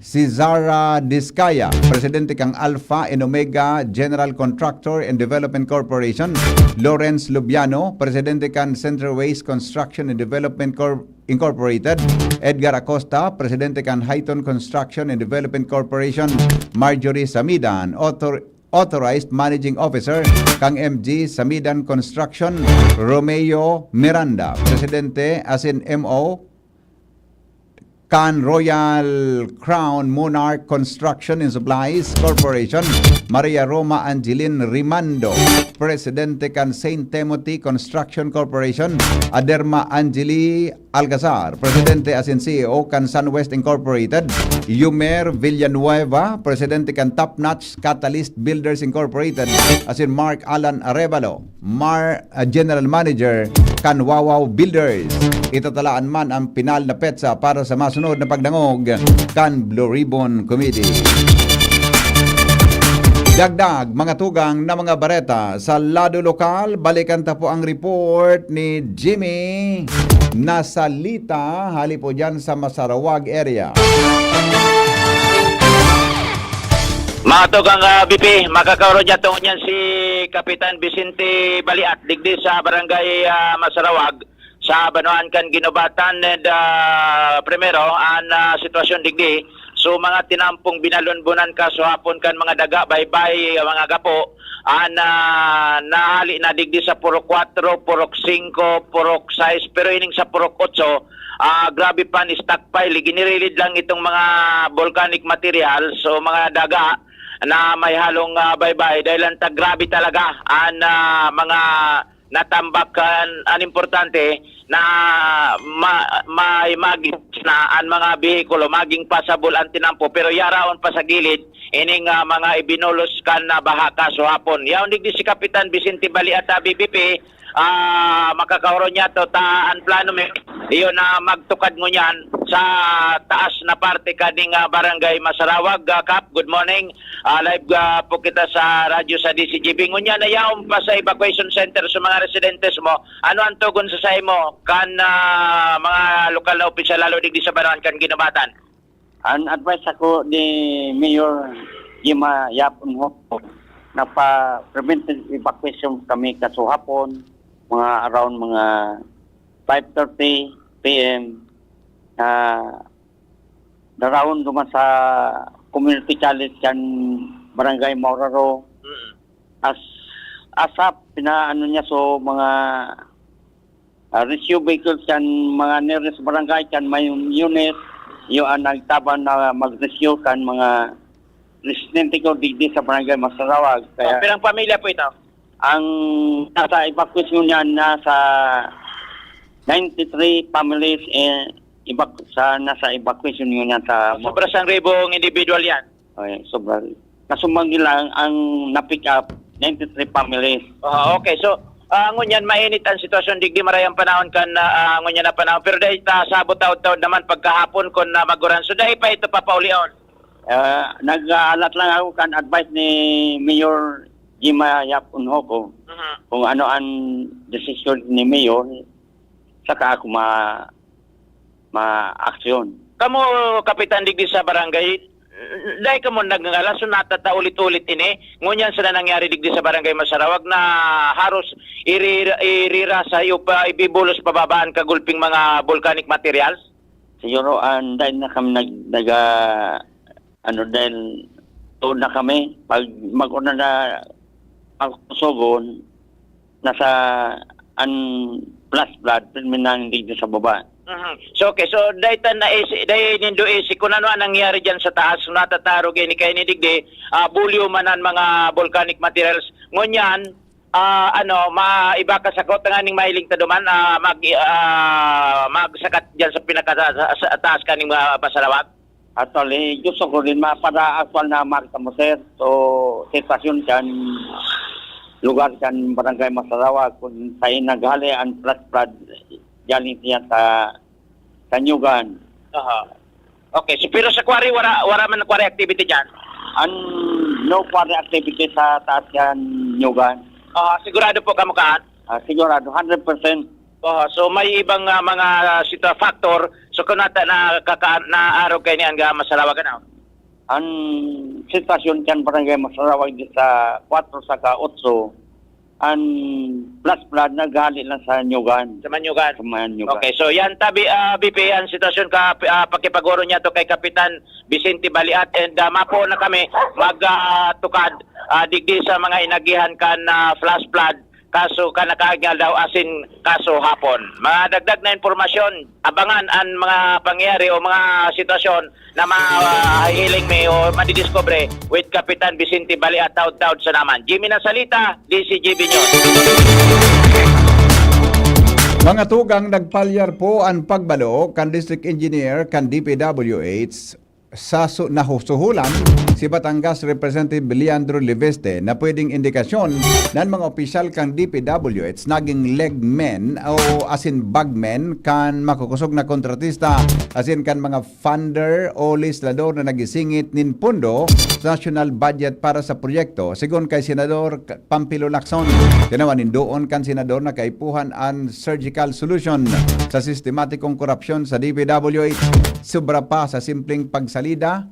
si Zara Discaya, presidente kan Alpha and Omega General Contractor and Development Corporation, Lawrence Lubiano, presidente kan Central Waste Construction and Development Corp-, Incorporated, Edgar Acosta, presidente kan Highton Construction and Development Corporation, Marjorie Samidan, author-, Authorized Managing Officer kan M G Samidan Construction, Romeo Miranda, presidente asin M O kan Royal Crown Monarch Construction and Supplies Corporation, Maria Roma Angeline Rimando, presidente kan Saint Timothy Construction Corporation, Aderma Angeli Alcazar, presidente asin C E O kan Sunwest Incorporated, Yumer Villanueva, presidente kan Top Notch Catalyst Builders Incorporated, asin Mark Alan Arevalo, Mar-, ah, General Manager kan Wawaw Builders. Itatalaan man ang pinal na petsa para sa masunod na pagdangog kan Blue Ribbon Committee. Dagdag, mga tugang na mga bareta sa lado lokal, balikan ta po ang report ni Jimmy Nasalita, hali po dyan sa Masarawag area. Mga tugang, ah, B P, makakaoro niya tungod niyan si Kapitan Vicente Baliat, digdi sa barangay, ah, Masarawag, sa banwaan kan Guinobatan. And, ah, primero, an, ah, sitwasyon digdi, so, mga tinampong binalonbonan kasuhapon kan mga daga, baybay, mga gapo, an, ah, nahali na digdi sa Purok Kwatro, Purok Singko, Purok Sais, pero ining sa Purok Otso, ah, grabe pa ni stockpile. Ginirilid lang itong mga volcanic materials o mga daga na may halong, ah, baybay. Dahil lang ta grabe talaga an, ah, mga natambak. An, an importante na ma-, may maging na an mga behikulo, maging pasabol an tinampo, pero yaraon pa sa gilid ining, ah, mga ibinulos kan, ah, baha kasuhapon. Yaon digdi si Kapitan Vicente Baliata, B B P, ah, makakaoro niya to ta an plano mi, iyo na magtukad ngunyan sa taas na parte kaning, ah, barangay Masarawag. Ah, Kap, good morning. Ah, live, ah, po kita sa radyo sa D Z G B. Ngunyan na yaon pa sa evacuation center sa mga residentes mo. Ano ang tugon sa saimo kan, ah, mga lokal na opisyal, lalo digdi sa banwaan kan Guinobatan? An advice ako ni Mayor Gima Yapon ho, napa-preventive evacuation kami kasuhapon, mga around mga five thirty P M, ah, daraon duman sa community college kan Barangay Mauraro. Mm. As, asap, pinaano niya, so, mga, ah, rescue vehicles kan mga nearest barangay, kan may unit, iyo an nagtabang na mag-rescue kan mga residente ko digdi sa Barangay Masarawag. Kaya Oh, pirang pamilya po ito? Ang nasa evacuation niyan, nasa ninety-three families, eh, evac-, sa, nasa evacuation niyan sa Oh, sobra sangribo ang individual yan. Ay, sobra. Kasumbang lang ang na-pick up, ninety-three families. Ah, okay. So, ah, ngunyan mainit ang sitwasyon digdi marayang panahon kan, ah, ah, ngunyan na panahon. Pero dahil ta sa taod-taod naman pagkahapon kun, ah, maguran. So, dahil pa ito papaulion? Ah, nag-aalat lang ako kan advice ni Mayor Jima Yap Unhoko Mhm. kung ano ang desisyon ni Mayor, saka ako ma-, ma-aksyon. Kamo, Kapitan, digdi sa barangay, dai kamo nagngangalas, so natata ulit-ulit ini. Ngunyan sana nangyari digdi sa barangay Masarawag na haros irira-, irira sa iyo pa, ibibulos pababa an kagulping mga volcanic materials? Siguro, ah, dahil na kami nag-, nag-, ah, ano, dahil tuon na kami. Pag mag-una na ang kusogon, nasa an flash flood, pirmi nang digdi sa baba. Mhm. So, okay. So, dahil ta naisi-, dahil nindo isi kung ano ang nangyari dyan sa taas, kung natatarog ini kayo ni digdi, ah, bulyo man ang mga volcanic materials. Ngunyan, ah, ano, ma-, iba ka sa kota nga ning mahiling ta duman, ah, mag-, ah, magsakat dyan sa pinaka-, sa, sa taas kaning mga Masarawag? Actually, gusto ko rin mapada-actual na marka mo, sir. So, sitwasyon kan lugar kan Barangay Masarawag, kung saan naghali ang flash flood galing siya sa, sa Nyugan. Aha. Okay, so, pero sa quarry, wala, wala man quarry activity dyan? An, no quarry activity sa taas kan Nyugan. Ah, sigurado po kamo kaan? Ah, sigurado, hundred percent. Oh, so may ibang, ah, mga sitwa-, factor. So, kung nata-, nakaka-, naarog kayo ni Angga Masarawag, ano? Ang sitwasyon kan Barangay Masarawag di sa kwatro saka otso, ang flash flood naghali lang sa Nyugan. Sa Manyugan. Sa Manyugan. Okay, so yan tabi, ah, B P, ang sitwasyon ka, ah, pakipag-oro niya to kay Kapitan Vicente Baliat, and, ah, mapo na kami mag, ah, tukad, ah, digdi sa mga inagihan kan, ah, flash flood, kaso kan nakaaging aldaw asin kaso hapon. Madagdag na impormasyon, abangan an mga pangyayari o mga sitwasyon na mahihiling mi o madidiscover with Kapitan Vicente Baliat. Taod-taod sa naman. Jimmy Nasalita, D C G B News. Mga tugang, nagpalyar po an pagbalo kan District Engineer kan D P W H sa su-, nahusuhulan si Batangas Representative Leandro Leviste na pwedeng indikasyon na an mga opisyal kan D P W H naging legmen o asin bagmen kan makukosog na kontratista asin kan mga funder o legislador na nagisingit nin pondo sa national budget para sa proyekto, sigon kay Senador K-, Pampilo Lacson. Tinawan nin doon kan senador na kaipuhan an surgical solution sa sistematikong korupsyon sa D P W H. Sobra pa sa simpleng pagsalida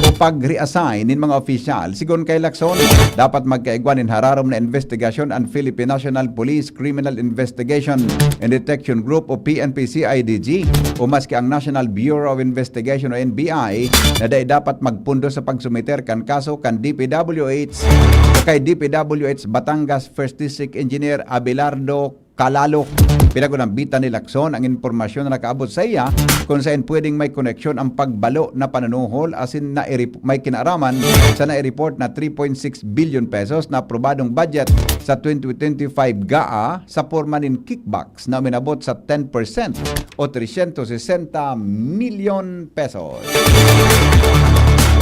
o pag-reassign nin mga opisyal. Sigon kay Lacson, dapat magkaigwa nin hararom na investigasyon an Philippine National Police Criminal Investigation and Detection Group o P N P C I D G o maski ang National Bureau of Investigation o N B I na dai dapat magpundo sa pagsumiter kan kaso kan D P W H o kay D P W H Batangas First District Engineer Abelardo Calalo. Pinagunambitan ni Lacson ang impormasyon na nakaabot sa iya kung saen pwedeng may koneksyon ang pagbalo na panunuhol asin nairip-, may kinaaraman sa naireport na three point six billion pesos na aprobadong budget sa twenty twenty-five GAA sa porma nin kickbacks na uminabot sa ten percent o trescientos sesenta milyon pesos.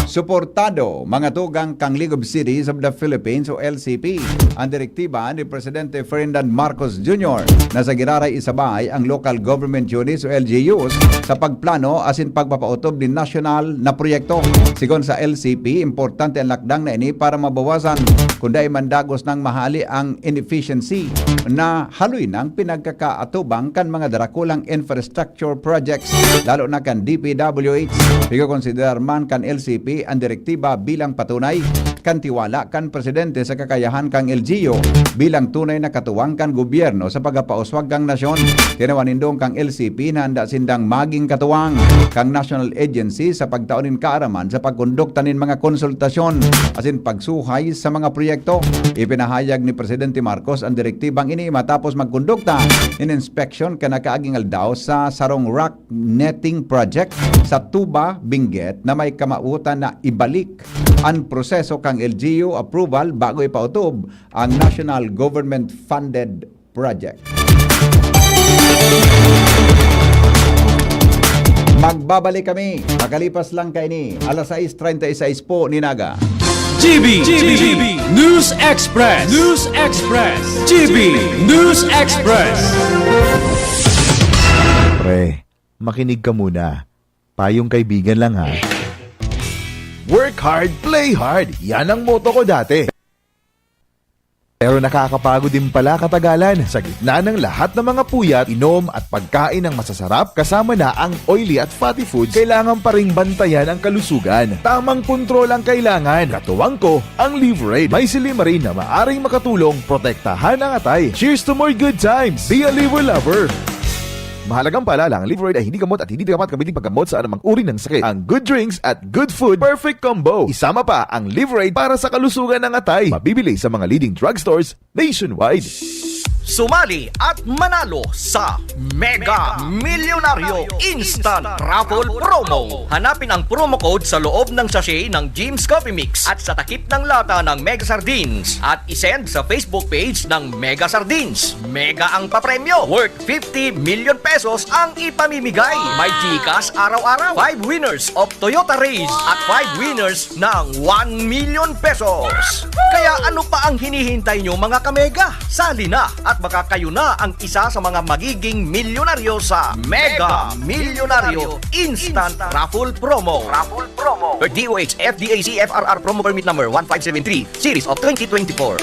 Suportado, mga tugang, kang League of Cities of the Philippines o L C P, ang direktiba ni Presidente Ferdinand Marcos Junior na sa giraray isabay ang local government units o L G Us sa pagplano asin pagpapaotob nin nasyonal na proyekto. Sigon sa L C P, importante ang lakdang na ini para mabawasan kun dai man dagos nang mahali ang inefficiency na haloy nang pinagkakaatubang kan mga darakulang infrastructure projects, lalo na kan D P W H. Pigkokonsiderar man kan L C P ang direktiba bilang patunay kan tiwala kan presidente sa kakayahan kan L G U bilang tunay na katuwang kan gobyerno sa pagpapauswag kan nasyon. Tinawan nin doon kan L C P na handa sindang magin katuwang kan national agency sa pagtao nin kaaraman sa pagkondukta nin mga konsultasyon asin pagsuhay sa mga proyekto. Ipinahayag ni Presidente Marcos ang direktibang ini matapos magkondukta nin inspeksyon kan nakaaging aldaw sa sarong rock netting project sa Tuba, Benguet na may kamawotan na ibalik ang proseso kan L G U approval bago ipautob ang national government funded project. Magbabalik kami makalipas lang kaini, alas sais treinta y seis po nin aga. G B, G B, News Express, News Express, G B News Express. Pre, makinig ka muna. Payong kaibigan lang ha. Work hard, play hard. Yan ang motto ko dati. Pero nakakapagod din pala katagalan. Sa gitna ng lahat ng mga puyat, inom at pagkain ng masasarap, kasama na ang oily at fatty foods, kailangan pa ring bantayan ang kalusugan. Tamang kontrol ang kailangan. Katuwang ko, ang Liverade. May silymarin na maaring makatulong protektahan ang atay. Cheers to more good times! Be a Liver Lover! Mahalagang paalala, ang Liverade ay hindi gamot at hindi dapat gamitin paggamot sa anumang uri ng sakit. Ang good drinks at good food, perfect combo. Isama pa ang Liverade para sa kalusugan ng atay. Mabibili sa mga leading drugstores nationwide. Sumali at manalo sa Mega Milyonaryo Instant Raffle Promo. Hanapin ang promo code sa loob ng sachet ng Jim's Coffee Mix at sa takip ng lata ng Mega Sardines at isend sa Facebook page ng Mega Sardines. Mega ang papremyo, worth fifty million pesos ang ipamimigay. May GCash araw-araw. Five winners of Toyota Rays at five winners ng one million pesos. Kaya ano pa ang hinihintay nyo, mga kamega? Sali na at baka kayo na ang isa sa mga magiging milyonaryo sa Mega Milyonaryo Instant Raffle Promo. Raffle Promo. Per D O H F D A C F R R Promo Permit Number one five seven three, Series of twenty twenty-four.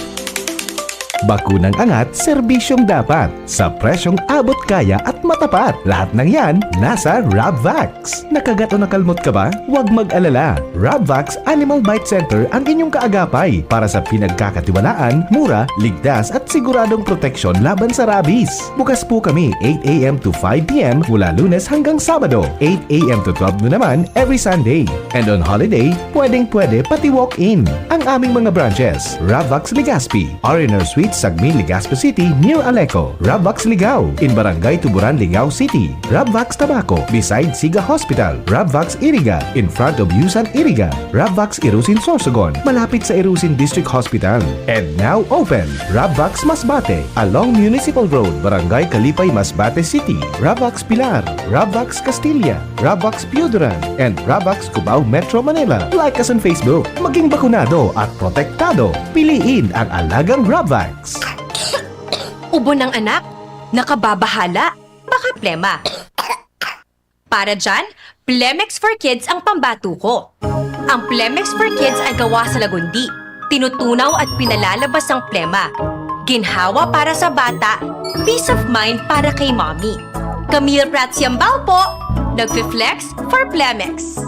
Bakunang angat, serbisyong dapat, sa presyong abot kaya at matapat. Lahat ng yan, nasa Rabvax. Nakagat o nakalmot ka ba? Huwag mag-alala. Rabvax Animal Bite Center ang inyong kaagapay para sa pinagkakatiwalaan, mura, ligtas at siguradong proteksyon laban sa rabies. Bukas po kami eight a.m. to five p.m. mula Lunes hanggang Sabado, eight a.m. to twelve noon naman every Sunday. And on holiday, pwedeng-pwede pati walk-in. Ang aming mga branches, Rabvax Legazpi, R and R Suites, Sagmin, Legazpi City, near Aleco. Rabvax Ligao, in Barangay Tuburan, Ligao City. Rabvax Tabaco, beside Siga Hospital. Rabvax Iriga, in front of Yusan Iriga. Rabvax Irusin Sorsogon, malapit sa Irusin District Hospital. And now open, Rabvax Masbate, along Municipal Road, Barangay Kalipay, Masbate City. Rabvax Pilar, Rabvax Castilla, Rabvax Pioduran, and Rabvax Cubao, Metro Manila. Like us on Facebook. Maging bakunado at protektado. Piliin ang alagang Rabvax. Ubo ng anak? Nakababahala? Baka plema. Para dyan, Plemex for Kids ang pambatuko. Ang Plemex for Kids ay gawa sa lagundi, tinutunaw at pinalalabas ang plema. Ginhawa para sa bata, peace of mind para kay mommy. Camille Prats Yambao po, nagfi-flex for Plemex.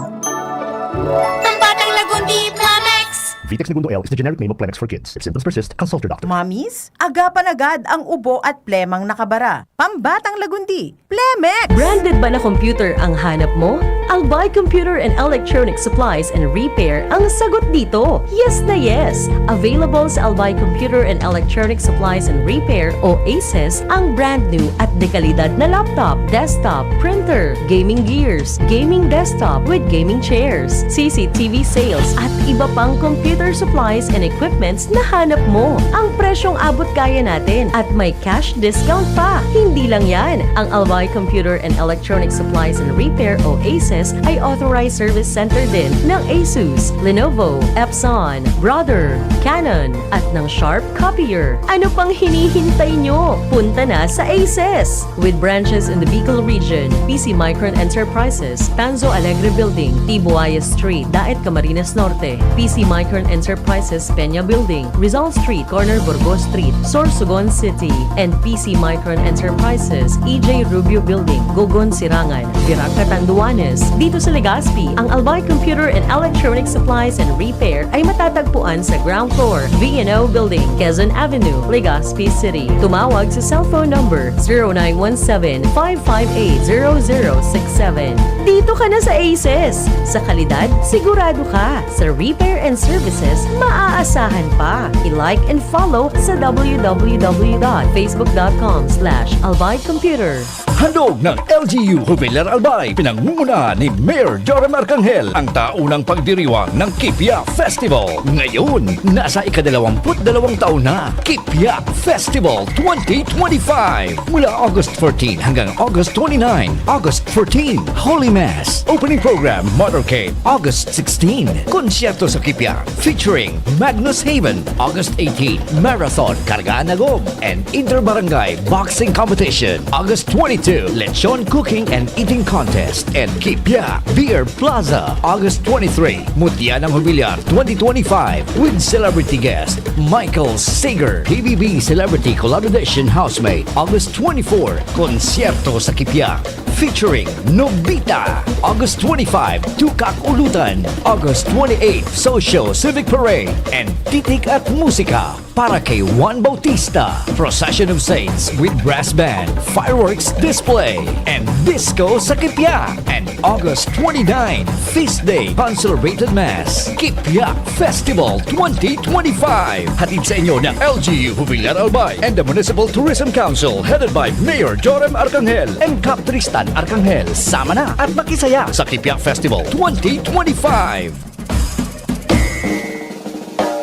Pambatang Lagundi, Plemex! Vitex Negundo L is the generic name of Plemex for kids. If symptoms persist, consult your doctor. Mommies, agapan agad ang ubo at plemang nakabara. Pambatang Lagundi, Plemex! Branded ba na computer ang hanap mo? Albay Computer and Electronic Supplies and Repair ang sagot dito. Yes na yes! Available sa Albay Computer and Electronic Supplies and Repair o ACES ang brand new at dekalidad na laptop, desktop, printer, gaming gears, gaming desktop with gaming chairs, C C T V sales at iba pang computer supplies and equipments na hanap mo. Ang presyong abot kaya natin at may cash discount pa. Hindi lang yan, ang Albay Computer and Electronic Supplies and Repair o ACES ay authorized service center din ng Asus, Lenovo, Epson, Brother, Canon, at ng Sharp Copier. Ano pang hinihintay nyo? Punta na sa ACES! With branches in the Bicol region, P C Micron Enterprises, Tanzo Alegre Building, Tibuaya Street, Daet, Camarines Norte, P C Micron Enterprises, Peña Building, Rizal Street, corner Burgos Street, Sorsogon City, and P C Micron Enterprises, E J Rubio Building, Gogon, Sirangan, Virac, Catanduanes. Dito sa Legazpi, ang Albay Computer and Electronic Supplies and Repair ay matatagpuan sa ground floor, V and O Building, Quezon Avenue, Legazpi City. Tumawag sa cellphone number zero nine one seven, five five eight, zero zero six seven. Dito ka na sa ACES! Sa kalidad, sigurado ka! Sa repair and services, maaasahan pa! I-like and follow sa w w w dot facebook dot com slash albay computer. Handog ng L G U Jubilar Albay, pinangungunahan ni Mayor Joram Arcangel, ang taunang pagdiriwang ng Kipia Festival. Ngayon, nasa ikadalawamput dalawang taon na, Kipia Festival twenty twenty-five. Mula August fourteen hanggang August twenty-nine, August fourteen, Holy Mass. Opening program, Motorcade, August sixteen. Konsyerto sa Kipia, featuring Magnus Haven, August eighteen. Marathon, Kargaan na Gob, and Inter-Barangay Boxing Competition, August twenty-two. Lechon Cooking and Eating Contest, and Kipia Beer Plaza, August twenty-three. Mutya ng Jubilar twenty twenty-five with celebrity guest Michael Sager, P B B Celebrity Collaboration Housemate, August twenty-four. Konsyerto sa Kipia, featuring Nobita, August twenty-five, Tukak Ulutan, August twenty-eight, Socio Civic Parade, and Titik at Musika para kay Juan Bautista, Procession of Saints with brass band, fireworks display, and disco sa Kipia. And August twenty-nine, Feast Day, Consecrated Mass, Kipia Festival twenty twenty-five. Hatid sa inyo ng L G U Jubilar Albay and the Municipal Tourism Council, headed by Mayor Joram Arcangel and Cap Tristan Arcangel. Sama na at makisaya sa Kipia Festival twenty twenty-five.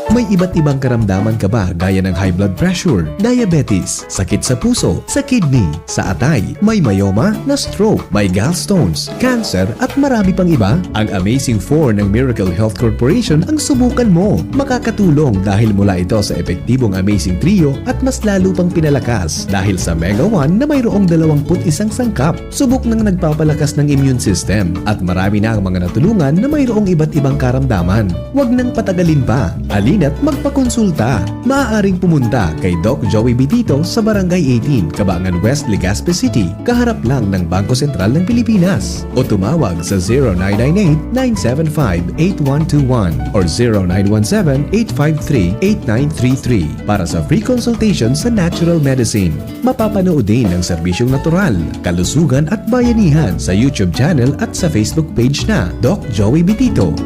May iba't ibang karamdaman ka ba, gaya ng high blood pressure, diabetes, sakit sa puso, sa kidney, sa atay, may myoma, na-stroke, may gallstones, cancer, at marami pang iba? Ang Amazing four ng Miracle Health Corporation ang subukan mo. Makakatulong dahil mula ito sa epektibong Amazing Trio at mas lalo pang pinalakas dahil sa Mega one na mayroong dalawampu't isang sangkap. Subok nang nagpapalakas ng immune system at marami na ang mga natulungan na mayroong iba't ibang karamdaman. Huwag nang patagalin pa. Halina't magpakonsulta. Maaaring pumunta kay Doc Joey Bitito sa Barangay eighteen, Cabangan West, Legazpi City, kaharap lang ng Bangko Sentral ng Pilipinas. O tumawag sa zero nine nine eight, nine seven five, eight one two one or zero nine one seven, eight five three, eight nine three three para sa free consultation sa natural medicine. Mapapanood din ang serbisyong natural, kalusugan at bayanihan sa YouTube channel at sa Facebook page na Doc Joey Bitito.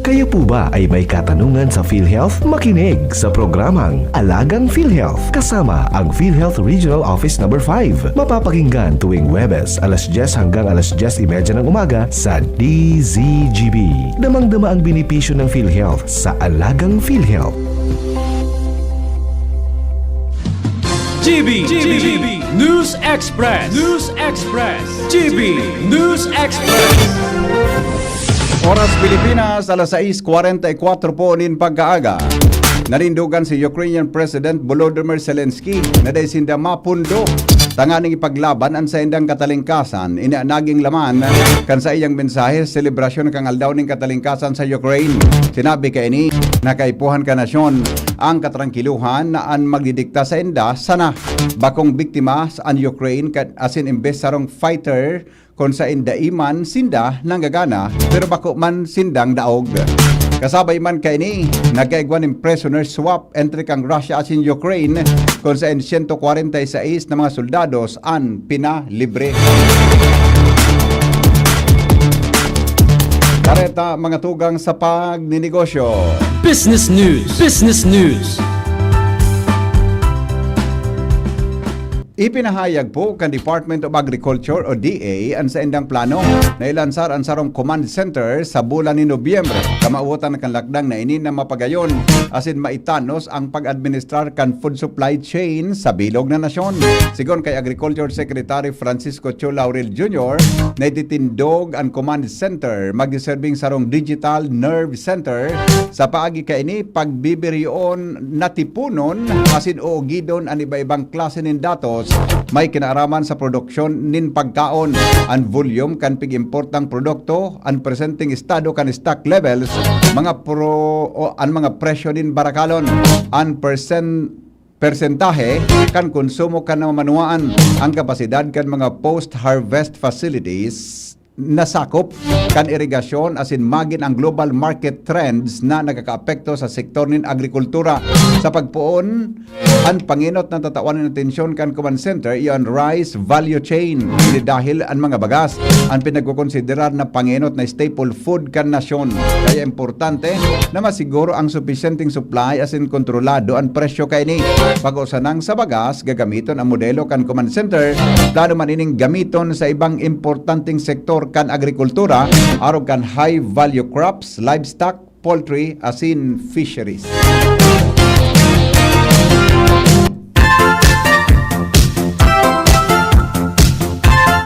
Kayo po ba ay may katanungan sa PhilHealth? Makinig sa programang Alagang PhilHealth kasama ang PhilHealth Regional Office Number five. Mapapakinggan tuwing Huwebes, alas dyes hanggang alas dyes y media ng umaga sa D Z G B. Damang-dama ang benepisyo ng PhilHealth sa Alagang PhilHealth. G B, G B, News Express, News Express, G B News Express. Oras Pilipinas, alas sais kwarenta y kwatro po nin pagkaaga. Nanindogan si Ukrainian President Volodymyr Zelensky na dai sinda mapundo tanganing ipaglaban an saindang katalingkasan. Ini an naging laman kan saiyang mensahe sa selebrasyon kan Aldaw nin Katalingkasan sa Ukraine. Sinabi kaini na kaipuhan kan nasyon ang katrangkiluhan na an magdidikta sainda sana bakong biktima an Ukraine, kan asin imbes sarong fighter kun sain dai man sinda nanggagana pero bako man sindang daog. Kasabay man kaini, nagkaigwa nin prisoner swap entre kan Russia asin Ukraine, kun sain siyento kwarenta y sais na mga soldados an pinalibre. Kareta, mga tugang sa pagninegosyo. Business News, Business News. Ipinahayag po kan Department of Agriculture o D A an saindang plano na ilansar an sarong command center sa bulan ni Nobyembre, kamawotan kan lakdang na ini na mapagayon asin maitanos ang pag-administrar kan food supply chain sa bilog na nasyon. Sigon kay Agriculture Secretary Francisco Cho Laurel Junior, naititindog an command center magdiserbing sarong digital nerve center sa paagi kaini pagbibirion natipunon asin uugidon an iba-ibang klase nin datos may kinaaraman sa produksyon nin pagkaon, an volume kan pig-importang produkto, an presenteng estado kan stock levels, mga pro, o an mga presyo nin barakalon, an persen, persentahe kan konsumo kan namamanwaan, an kapasidad kan mga post-harvest facilities, nasakop kan irigasyon asin magin ang global market trends na nagkakaapekto sa sektor nin agrikultura. Sa pagpoon, an pangenot na tatawan nin atensyon kan command center iyo an rice value chain. Ini dahil an mga bagas an pinagkokonsiderar na pangenot na staple food kan nasyon. Kaya importante na masiguro ang supisyenteng supply asin kontrolado an presyo kaini. Pag-usa nang sa bagas, gagamiton ang modelo kan command center, plano man ining gamiton sa ibang importanteng sektor kan agrikultura, arog kan high-value crops, livestock, poultry, asin fisheries.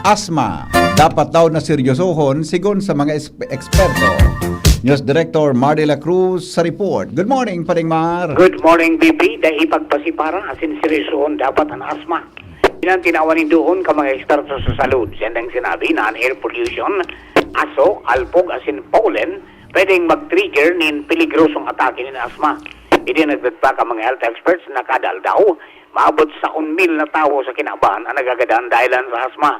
Asma, dapat daw na seryosohon sigon sa mga es-, eksperto. News Director Mar de la Cruz sa report. Good morning, Paring Mar. Good morning, B P. Dai ipagpasipara asin seryosohon dapat an asma. Yan ang tinawan nin duon ka mga eksperto sa salud. Siyang sinabi na an air pollution, aso, alpog, asin pollen, pwedeng mag-trigger nin peligrosong atake nin asma. Idinagdag pa ka mga health experts na kada aldaw, maabot sa kun mil na tawo sa kinaban ang nagagadan dahilan sa asma.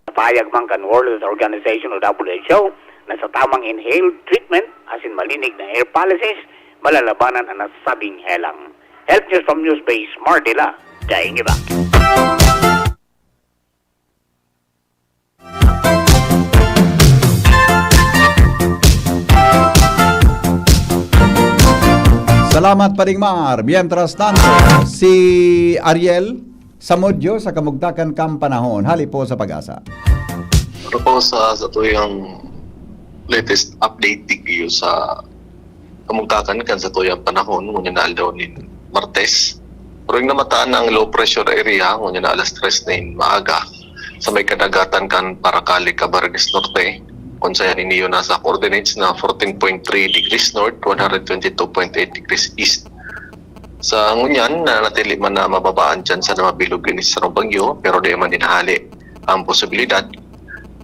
Sa pahayag man kan World Health Organization o W H O, na sa tamang inhaled treatment, asin malinig na air policies, malalabanan ang nasabing helang. Health News from Newsbase, Mardila, daing iba. Salamat, Paring Mar. Mientras tanto, si Ariel Samudyo sa kamugtakan kan panahon. Hali po sa Pag-asa. Para po sa, sa tuyang latest update digdi sa kamugtakan kan sa tuyang panahon, ngunyan na aldaw nin Martes. Pero yung namataan na ang low pressure area, ngunyan na alas tres na in maaga, sa may kadagatan kan Paracali, Camarines Norte, kung saan ini nasa coordinates na fourteen point three degrees north, one hundred twenty-two point eight degrees east. Sa ngunyan, na natili man na mababa an tsansa na mabilog ini sa sarong bagyo, pero di man inahali ang posibilidad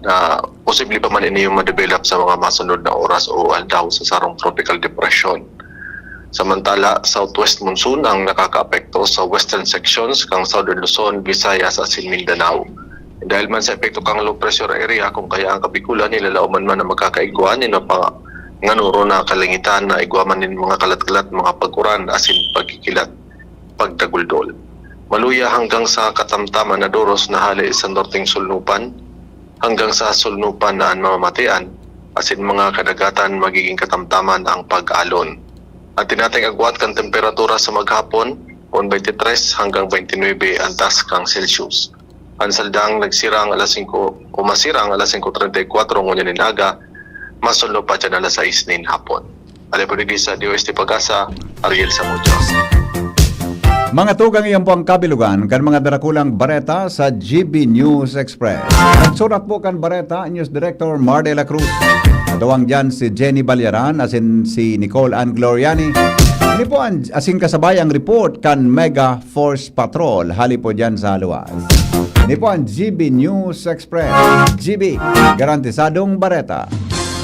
na posible pa man ini yung ma-develop sa mga masunod na oras o aldaw sa sarong tropical depression. Samantala, southwest monsoon ang nakakaapekto sa western sections kan Southern Luzon, Visayas asin Mindanao. Dahil man sa epekto kan low pressure area, kung kaya ang Kabikulan nilalaoman man na magkakaigwa nin mapanganuro na kalangitan na igwa man nin mga kalat-kalat, mga pag-uran asin pagkikilat, pagdaguldol. Maluya hanggang sa katamtaman na doros na hale sa norteng sulnupan, hanggang sa sulnupan na an mamamatean, asin mga kadagatan magiging katamtaman ang pag-alon. An tinatayong agwat kan temperatura sa maghapon, kun twenty-three hanggang twenty-nine antas kan Celsius. An saldang nagsirang alas singko, o masirang alas singko treinta y cuatro ngunyan nin aga, masulno pa diyan alas sais nin hapon. Alipod digdi sa D O S T Pag-asa, Ariel Samudio. Mga tugang, iyan po ang kabilugan kan mga darakulang bareta sa G B News Express. Nagsurat po kan bareta, News Director Mar de la Cruz. Katuwang diyan si Jenny Balyaran, asin si Nicole Ann Gloriani. Ini po ang, asin kasabay ang report kan Mega Force Patrol, hali po diyan sa luwas. Ini po ang G B News Express. G B, garantisadong bareta.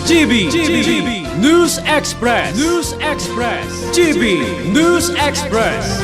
G B, G B, News Express. News Express. G B News Express.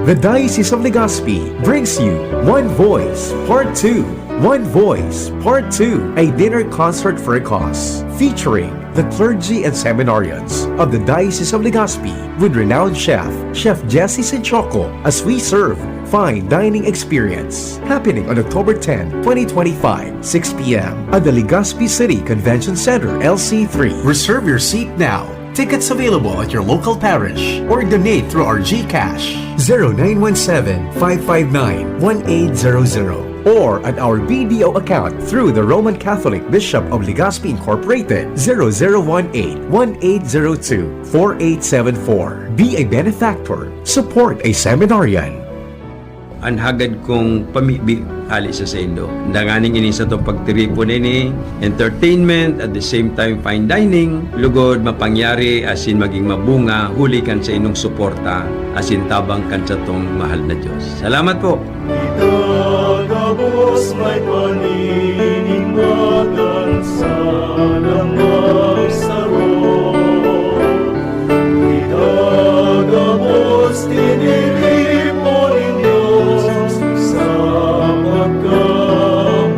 The Diocese of Legazpi brings you One Voice Part two. One Voice Part two, a dinner concert for a cause, featuring the clergy and seminarians of the Diocese of Legazpi with renowned chef, Chef Jesse Sinchoco, as we serve fine dining experience, happening on October ten, twenty twenty-five, six p m at the Legazpi City Convention Center, L C three. Reserve your seat now. Tickets available at your local parish or donate through our GCash, zero nine one seven, five five nine, one eight zero zero, or at our B D O account through the Roman Catholic Bishop of Legazpi Incorporated, zero zero one eight, one eight zero two, four eight seven four. Be a benefactor. Support a seminarian. An hagad kong pamibi hali sa saindo. Danganing ini satong pagtiripon ini, entertainment, at the same time fine dining, lugod mapangyari asin maging mabunga huli kan saindong suporta asin tabang kan satong mahal na Dios. Salamat po! Itagabos may paniningmatan sa damang saro. Itagabos tiniripo nin Dios sa pagkamutan.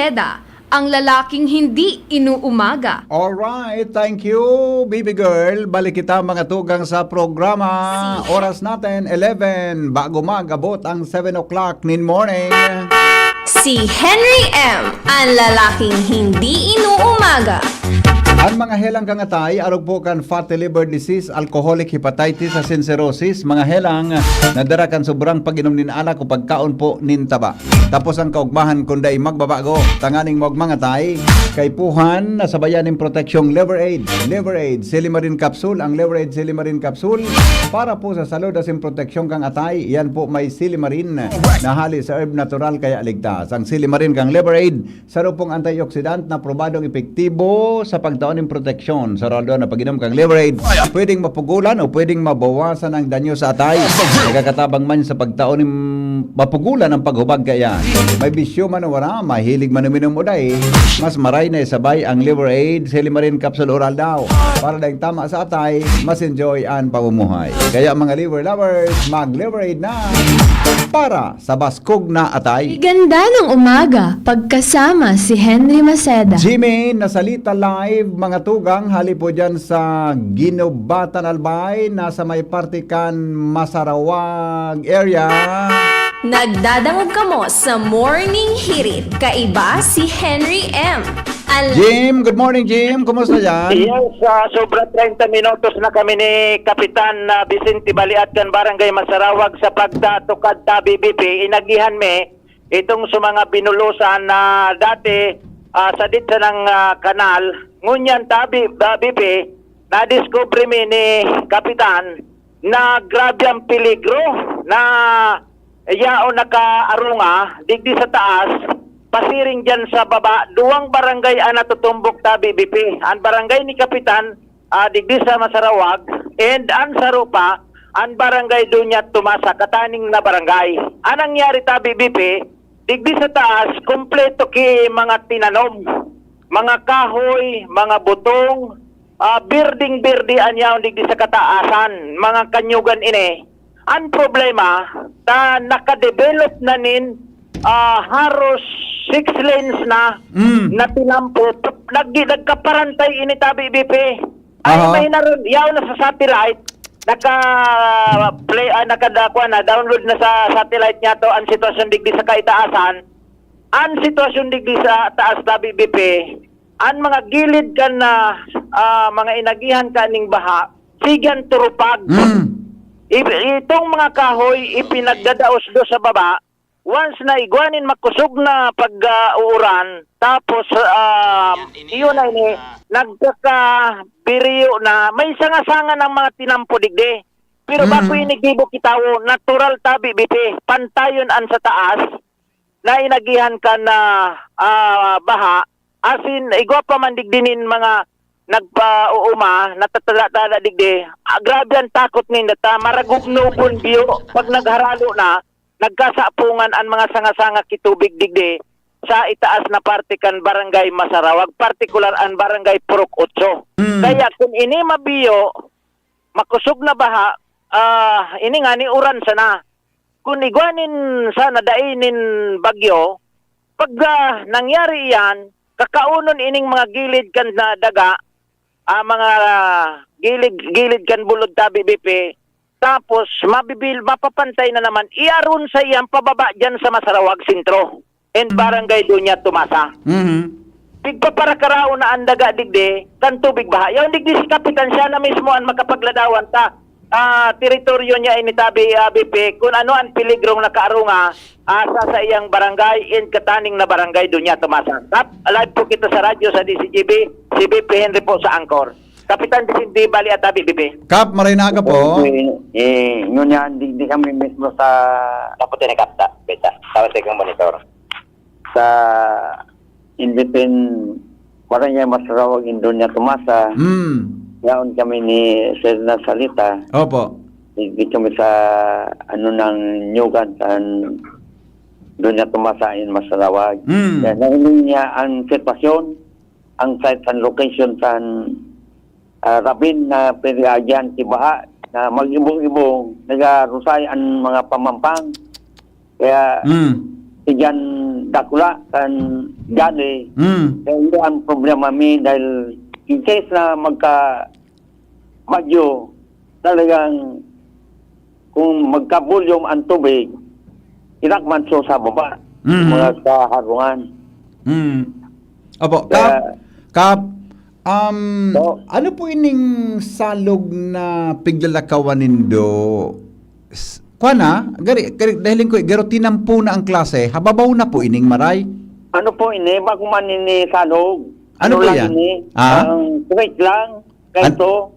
Eda, ang lalaking hindi inuumaga. Alright, thank you, baby girl. Balik kita mga tugang sa programa. Si- Oras natin, eleven. Bago mag-abot ang seven o'clock nin morning. Si Henry M, ang lalaking hindi inuumaga. Ang mga helang kangatay, arog po kan fatty liver disease, alcoholic hepatitis, asin cirrhosis, mga helang na dara kan sobrang pag-inom nin alak o pagkaon po nin taba. Tapos ang kaugmahan kun dai magbabago, tanganing maugmang atay, kaipuhan na sabayan nin proteksyong Liver Aid. Liver Aid, Silimarin Capsule, ang Liver Aid Silimarin Capsule para po sa salud asin proteksyon kan atay. Yan po may silimarin na hali sa herb natural kaya ligtas. Ang silimarin kang Liver Aid, saro pong antioxidant na probadong epektibo sa pagtao nin proteksyon sa raldo na pag-inom kang Liver Aid. Pwedeng mapugulan o pwedeng mabawasan ang danyo sa atay. Nagkakatabang man sa pagtao nin mapugulan ang paghubag kaya. May bisyo man o wala, mahilig man uminom o dai, mas maray na isabay ang Liver Aid, Silimarin Capsule Oral daw. Para daing tama sa atay, mas enjoy ang pamumuhay. Kaya mga liver lovers, mag-Liver Aid na para sa baskog na atay. Ganda ng umaga, pagkasama si Henry Maceda. Jimmy, nasalita live, mga tugang, hali po dyan sa Ginubatan, Albay, nasa may parte kan Masarawag area. Nagdadangog kamo sa Morning Hirit, kaiba si Henry M. Al- Jim, good morning, Jim. Kumusta dyan? Yes, ah, sobra treinta minutos na kami ni Kapitan ah, Vicente Baliat kan Barangay Masarawag sa pagtatukad ta B B P. Inagihan mi itong sa mga binulusan na dati ah, sa ditsa ng ah, kanal. Ngunyan ta B- ah, B P, nadiskubre mi ni Kapitan na grabe ang peligro na yaon nakaarunga digdi sa taas, pasiring dyan sa baba, duwang barangay ang natutumbok ta B B P. Ang barangay ni Kapitan, ah, digdi sa Masarawag, and ang saro pa, ang barangay Doña Tomasa, kataning na barangay. Ang nangyari ta B B P, digdi sa taas, kompleto ki mga tinanom, mga kahoy, mga butong, ah, birding-birdi an yaon digdi sa kataasan, mga kanyugan ini. Ang problema, ta nakadevelop na nin ah, haros six lanes na Mm. na tinampo. Nag, nagkaparantay ini ta B B P. Ay, Aha. May naroon, yaw na sa satellite, naka play, ah, nakadakwa na, download na sa satellite niya to ang sitwasyon digdi sa kaitaasan. Ang sitwasyon digdi sa taas ta B B P, ang mga gilid kan na ah, mga inagihan kaning baha, sigan turupag. Mm. I- itong mga kahoy ipinagdadaos do sa baba, once na igwa nin makosog na pag-uuran, tapos ah, iyon na ini, nagkakabiriyo na, may sanga-sanga ng mga tinampo digdi. Pero Mm. bago ini gibo kitawo, natural ta B B P, pantayon an sa taas, na inagihan kan ah, baha, asin igwa pa man digdi nin mga nagpauuma, natatala-tala digdi. Ah, grabe ang takot ninda ta, maragubnubon biyo. Pag nagharalo na, nagkasapungan ang mga sanga-sanga ki tubig digdi sa itaas na parte kan Barangay Masarawag, partikular ang Barangay Purok Otso. Mm. Kaya kung ini mabiyo, makosog na baha, ah, ini ngani uran sana. Kung igwa nin sana dai nin bagyo, pag ah, nangyari iyan, kakaunon ining mga gilid kan na daga, ah, mga gilid gilid kan bulod ta B B P, tapos mabibil mapapantay na naman, iaron sa iyang pababa diyan sa Masarawag Sentro and Barangay Doña Tomasa. Mhm. Pigpaparakaraon na ang daga digdi kan tubig baha. Yaon digdi si Kapitan, siya na mismo ang makapagladawan ta ah, teritoryo niya ini ta B B P, kung ano ang peligrong nakaarunga ah, sa saiyang barangay and kataning na barangay Doña Tomasa. Kap, live po kita sa radyo sa D Z G B, si B P Henry po sa Angkor. Kapitan Vicente Bali at B B P. Kap, maray na aga po. Eh, eh, ngunyan, di, di kami mismo sa Kaputi ni Kapta, beta. Tawag sa ikong monitor. sa in between Barangay Masarawag and Doña Tomasa. Mm. Yaon kami ni Sir Nasalita. Opo. Di, di kami sa ano ng Nyugan sa Doña Tomasa in Masarawag. Mm. Kaya nailing niya ang sitwasyon, ang site and location sa ah, rabin na pinaagyan si Baha na mag-ibong-ibong, nagarusay ang mga pamampang. Kaya Mm. si Jan dakula kan gani. Mm. Kaya hindi ang problema mi dahil in case na magka bagyo, talagang kung magka-volume ang tubig, inak man so sa baba, Mhm. mga kaharungan. Mm. Opo, Kaya Kap, Kap, um, Po. ano po ining salog na piglalakawan nindo? S-, kwa na, gari, gari, dahil ko, garo tinampo na ang klase, hababaw na po ining maray? Ano po ini? Bago man ini salog. Ano Ano po lang yan? ini? Ah? Ang straight lang. An- Kaito,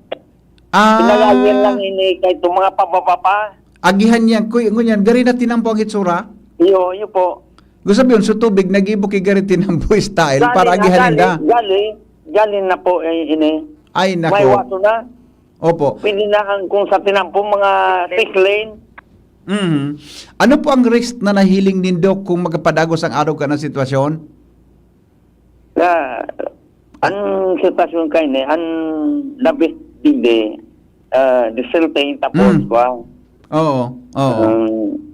Ah. pinalayan lang ini kaito, mga pababa pa. Agihan niya, kuy-, ngunyan, gari na tinampo ang hitsura? Iyo, iyo po. Gusto sabihin, so tubig, nag-ibo ki gari tinampo style Galing para na, agihan galing, ninda. galing, galing na po, eh, ini. Ay, nako. May waso na. Opo. Pwede na ang, kung sa tinampo, mga six lane. Mhm. Ano po ang risk na nahiling nindo kung magkapadagos ang arog ka ng sitwasyon? Ah, ang sitwasyon kaini, ang labis digdi, ah, desilting tapos Mm. kuwan, Oo, oo. ang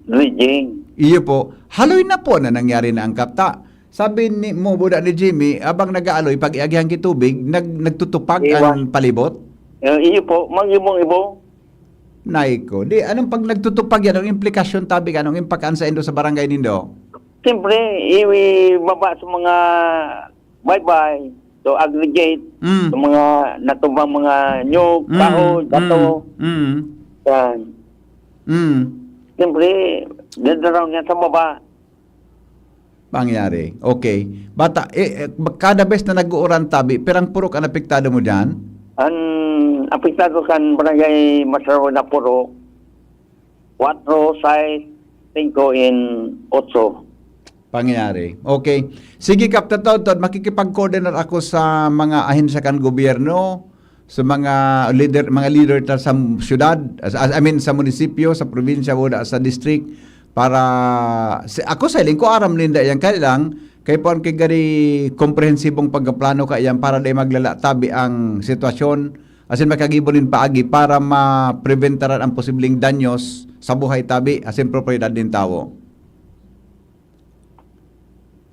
dredging. Iyo po. Haloy na po na nangyari na ang kapta. Sabi ni, mo, buda ni Jimmy, abang nag-aaloy, pag iagihan ki tubig, nag-, nagtutupag Iwan. ang palibot? Eh, iyo po, mag-ibong-ibong. Nay ko. Di, anong pag nagtutupag yan? Anong implikasyon, tabi ka? Anong impact an sa indo sa barangay nindo? Siyempre, ibaba sa mga baybay, to aggregate, Mm. sa mga natumbang mga nyug, Mm, kahoy, bato. mm, mm. Yan. Mm. Siyempre, dadaraw niya sa baba. Pangyari. Okay. Bata, eh, eh, kada bes na nag-uuran tabi, pirang purok ang apektado mo diyan? Ang apektado kan Barangay Masaraw na purok, kwatro, sais, singko, in otso. Pangyayari. Okay. Sige, Kap, tataw-taw, makikipag-coordinate ako sa mga ahensya kan gobyerno, sa mga leader, mga leader ta sa syudad, as, as, I mean, sa munisipyo, sa probinsya, wala sa district, para, si, ako sa hiling ko, aram ninda yan, kaya lang, kaya po ang kigari komprehensibong pagkaplano ka yan para di maglala tabi ang sitwasyon, asin makagibo nin paagi para mapreventaran ang posibleng danyos sa buhay tabi, asin propiedad nin tawo.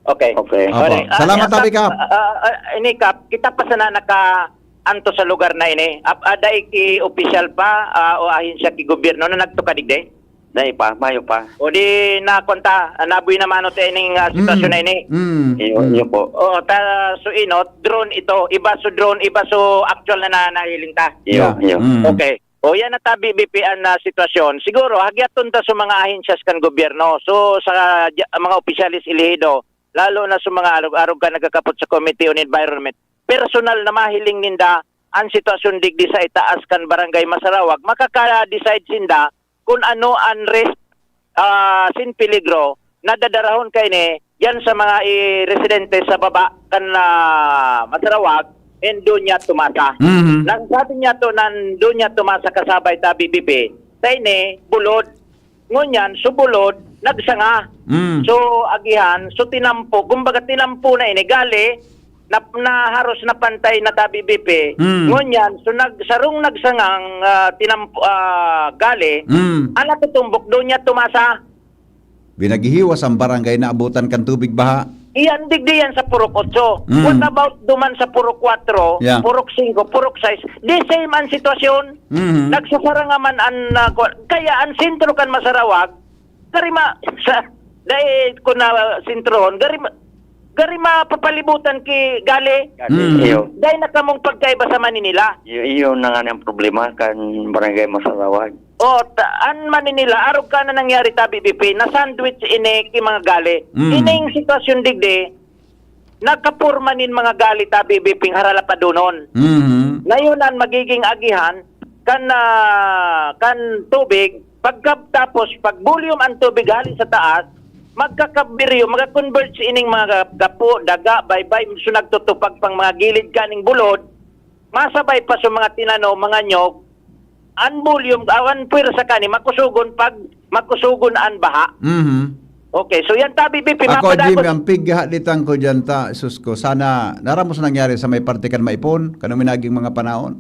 Okay. Okay. Opo. Sorry. Ah, Salamat, ah, Tabi Kap. Ah, ah, ah, ini, Kap, kita pa sana naka-anto sa lugar na ini. Ap-, ah, dai ki opisyal pa, ah, o ahensya ki gobyerno na nagtukad digdi? Dai pa, mayo pa. O di na, kwan ta, ah, nabuhi na mano ta ining, ah, sitwasyon Mm. na ini. Mm. Iyo, Mm. iyo po. Oo, ta, so inot, drone ito. Iba so drone, iba so actual na, na nahiling ta. Iyo, Yeah. iyo. Mm. Okay. O, yan na tabi, B P, an, ah, sitwasyon. Siguro, hagyaton ta sa mga ahensyas kan gobyerno. So, sa dya-, mga opisyales elehido, lalo na sa mga arog-arog ka nagkakapot sa Committee on Environment, personal na mahiling ninda an sitwasyon digdi sa itaas kan Barangay Masarawag, makaka-decide sinda kun ano an risk ah, sin peligro na dadarahon kaini diyan sa mga, eh, residente sa baba kan, ah, Masarawag and Doña Tomasa. Mhm. Nang sabi niya to, nan Doña Tomasa kasabay ta B P P, sa ini, bulod. Ngunyan, so bulod, nagsanga. Mm. So, agihan, so tinampo, kumbaga tinampo na ini, gali, na, na haros na pantay na tabi B P. Mm. Ngunyan, so nag-, sarong nagsangang, ah, tinampo, ah, gali, Mm. ang natutumbok Doña Tomasa. Binaghihiwas ang barangay na abutan kan tubig baha. Iyan, digdi yan sa Purok Otso. Mm. What about duman sa Purok Kwatro, Yeah. Purok Singko, Purok Sais? The same ang sitwasyon. Mhm. Nagsasaranga man an, ah, kwa-, kaya ang sentro kan Masarawag, gari ma-, sa, dahil kung na sentrohon, gari ma-, gari mapapalibutan ki gali. Gali, Mm. iyo. Dahil na kamong pagkaiba sa Maninila. Iyo, iyo na nga ang problema kan Barangay Masarawag. O, ta-, an Maninila, arog ka na nangyari tabi, B P, na-sandwich ini ki mga gali. Mm. Ining sitwasyon digdi, nakaporma nin mga gali tabi, B P, nga haralapadonon. Mhm. Ngayon, ang magiging agihan, kan, ah, kan tubig, pagkatapos, pag volume ang tubig hali sa taas, magkakabiryo, magka-converge ining mga gapo, daga, baybay, so nagtutupag pang mga gilid kaning bulod, masabay pa sa mga tinanom, mga nyog, an volume, awan pwersa kani, makusugon pag makusugon an baha. Mhm. Okay, so yan tabi, B P, Ako, mapadagos. Jimmy, ang pigha ditang ko dyan ta, sus ko, sana naramos nangyari sa may parte kan Maipon, kanang minaging mga panahon.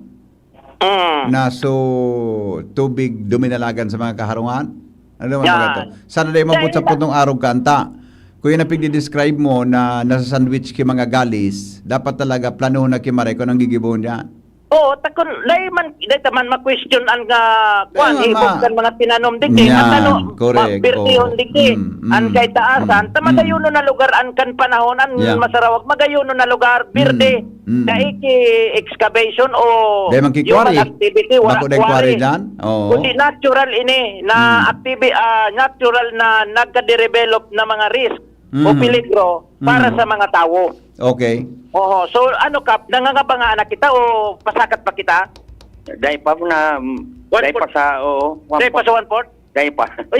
Mm. Na so, tubig duminalagan sa mga kaharungan. Ano naman Yan. mga to? Sana di mabot Dahil sa na- putong arog ka, anta. Kung yun ang pigdi-describe mo na nasa sandwich ki mga galis, dapat talaga planohon na ki Maray kung anong gigibohon niya. Oo, takon, dai man, dai ta man ma-question an nga, Dai kwan, man hibog ma- kan mga tinanom digdi. Yan, At ano, correct, ma-, birtihon oo. digdi. Mm, mm, An kaitaasan, mm, ta mm. magayon na lugar an kan panahon, an Yeah. masarawag, magayon na lugar, birde. Mm, mm. Dai ki excavation o Dai man ki human quarry. activity, wala Bako dai quarry quarry. dyan? Oo. Kundi natural ini na Mm. activi-, ah, natural na nagka-develop na mga risk o Mhm. peligro para Mhm. sa mga tawo. Okay. Oho. So, ano, Kap, nangangabanga na kita o pasakat pa kita? Dai pa na, One dai pa fourth. sa, oo, one Dai pa fourth. sa one fourth? Dai pa. Uy,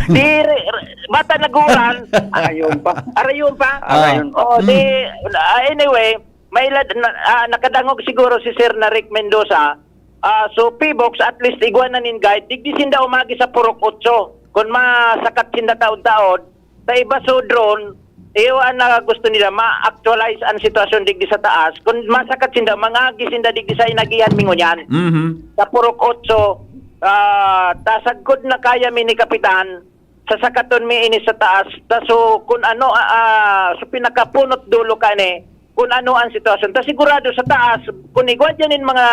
di, re-, re-, bata naguran. Arayon pa. Arayon pa? Ah. Arayon pa. Oh, di, Mm. ah, anyway, may lad-, na, ah, nakadangog siguro si Sir na Rick Mendoza. Ah, so, Pibox, at least, igwa na nin guide. Digdi sinda umagi sa Purok Otso. Kung masakat sinda taod-taod, sa iba sudron, iyo an, ah, gusto nila, ma-actualize an sitwasyon digdi sa taas. Kung masakat sinda, mangagi sinda digdi sa inagihan mi ngunyan. Mhm. Sa Purok Otso, ah, ta sagkod na kaya mi ni Kapitan, sasakaton mi ini sa taas. Ta so, kung ano, ah, ah, so pinakapunot dulo ka ni, kung ano ang sitwasyon. Ta sigurado sa taas, kung igwa dyan in mga,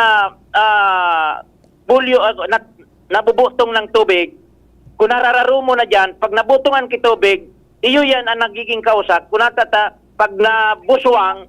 ah, bulyo, ah, na-, nabubutong ng tubig, kung narararumo na dyan, pag nabutungan ki tubig, iyo yan ang nagiging kausa. Kung natata-, pag nabuswang,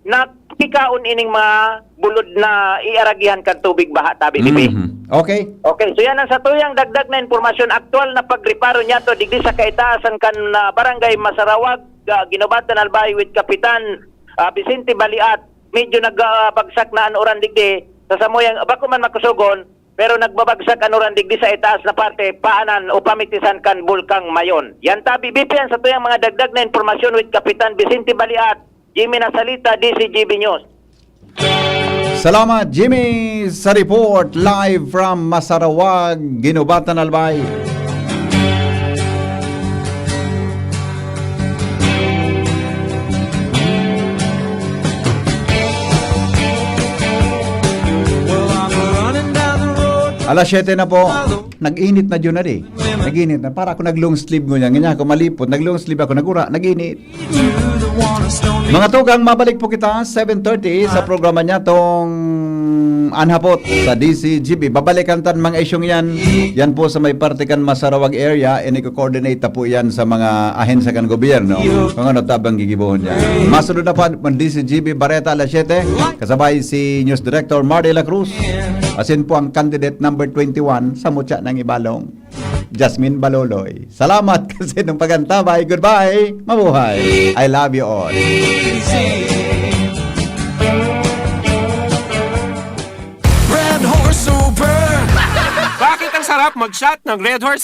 nakikaon ining mga bulod na iaragihan kan tubig baha, tabi, di ba? Mhm. Okay. Okay, so yan ang satuyang dagdag na impormasyon. Aktual na pagreparo niya to, digdi sa kaitaasan kan, ah, Barangay Masarawag, ah, Guinobatan, Albay with Kapitan, ah, Vicente Baliat. Medyo nagbagsak na an uran digdi sa samuyang, bako man makusogon, pero nagbabagsak an uran digdi sa itaas na parte, paanan o pamitisan kan Bulkang Mayon. Yan tabi, B P, ang satuyang mga dagdag na impormasyon with Kapitan Vicente Baliat, Jimmy Nasalita, D C G B News. Salamat, Jimmy, sa report live from Masarawag, Guinobatan, Albay. Alas siyete na po. Nag-init na dyan na di. Nag-init na. Para ako nag-long sleeve ngunyan. Ganyan ako malipot. Nag-long sleeve ako. Nagura. Nag-init. Mga tugang, mabalik po kita seven thirty sa programa niya tong Anhapot sa D C G B. Babalikan tan mga isyong yan. Yan po sa may parte kan Masarawag area, and i-coordinate ta po yan sa mga ahensya kan gobyerno kung ano tabang gigibohon niya. Masunod na po ang D C G B Bareta alas siyete, kasabay si News Director Marty La Cruz. Asin po ang candidate number twenty-one sa Mutya ng Ibalong. Jasmine Baloloy. Salamat kasi nung pagantabay. Goodbye. Mabuhay. I love you all. Red Horse Super! Bakit ang sarap mag-shot ng Red Horse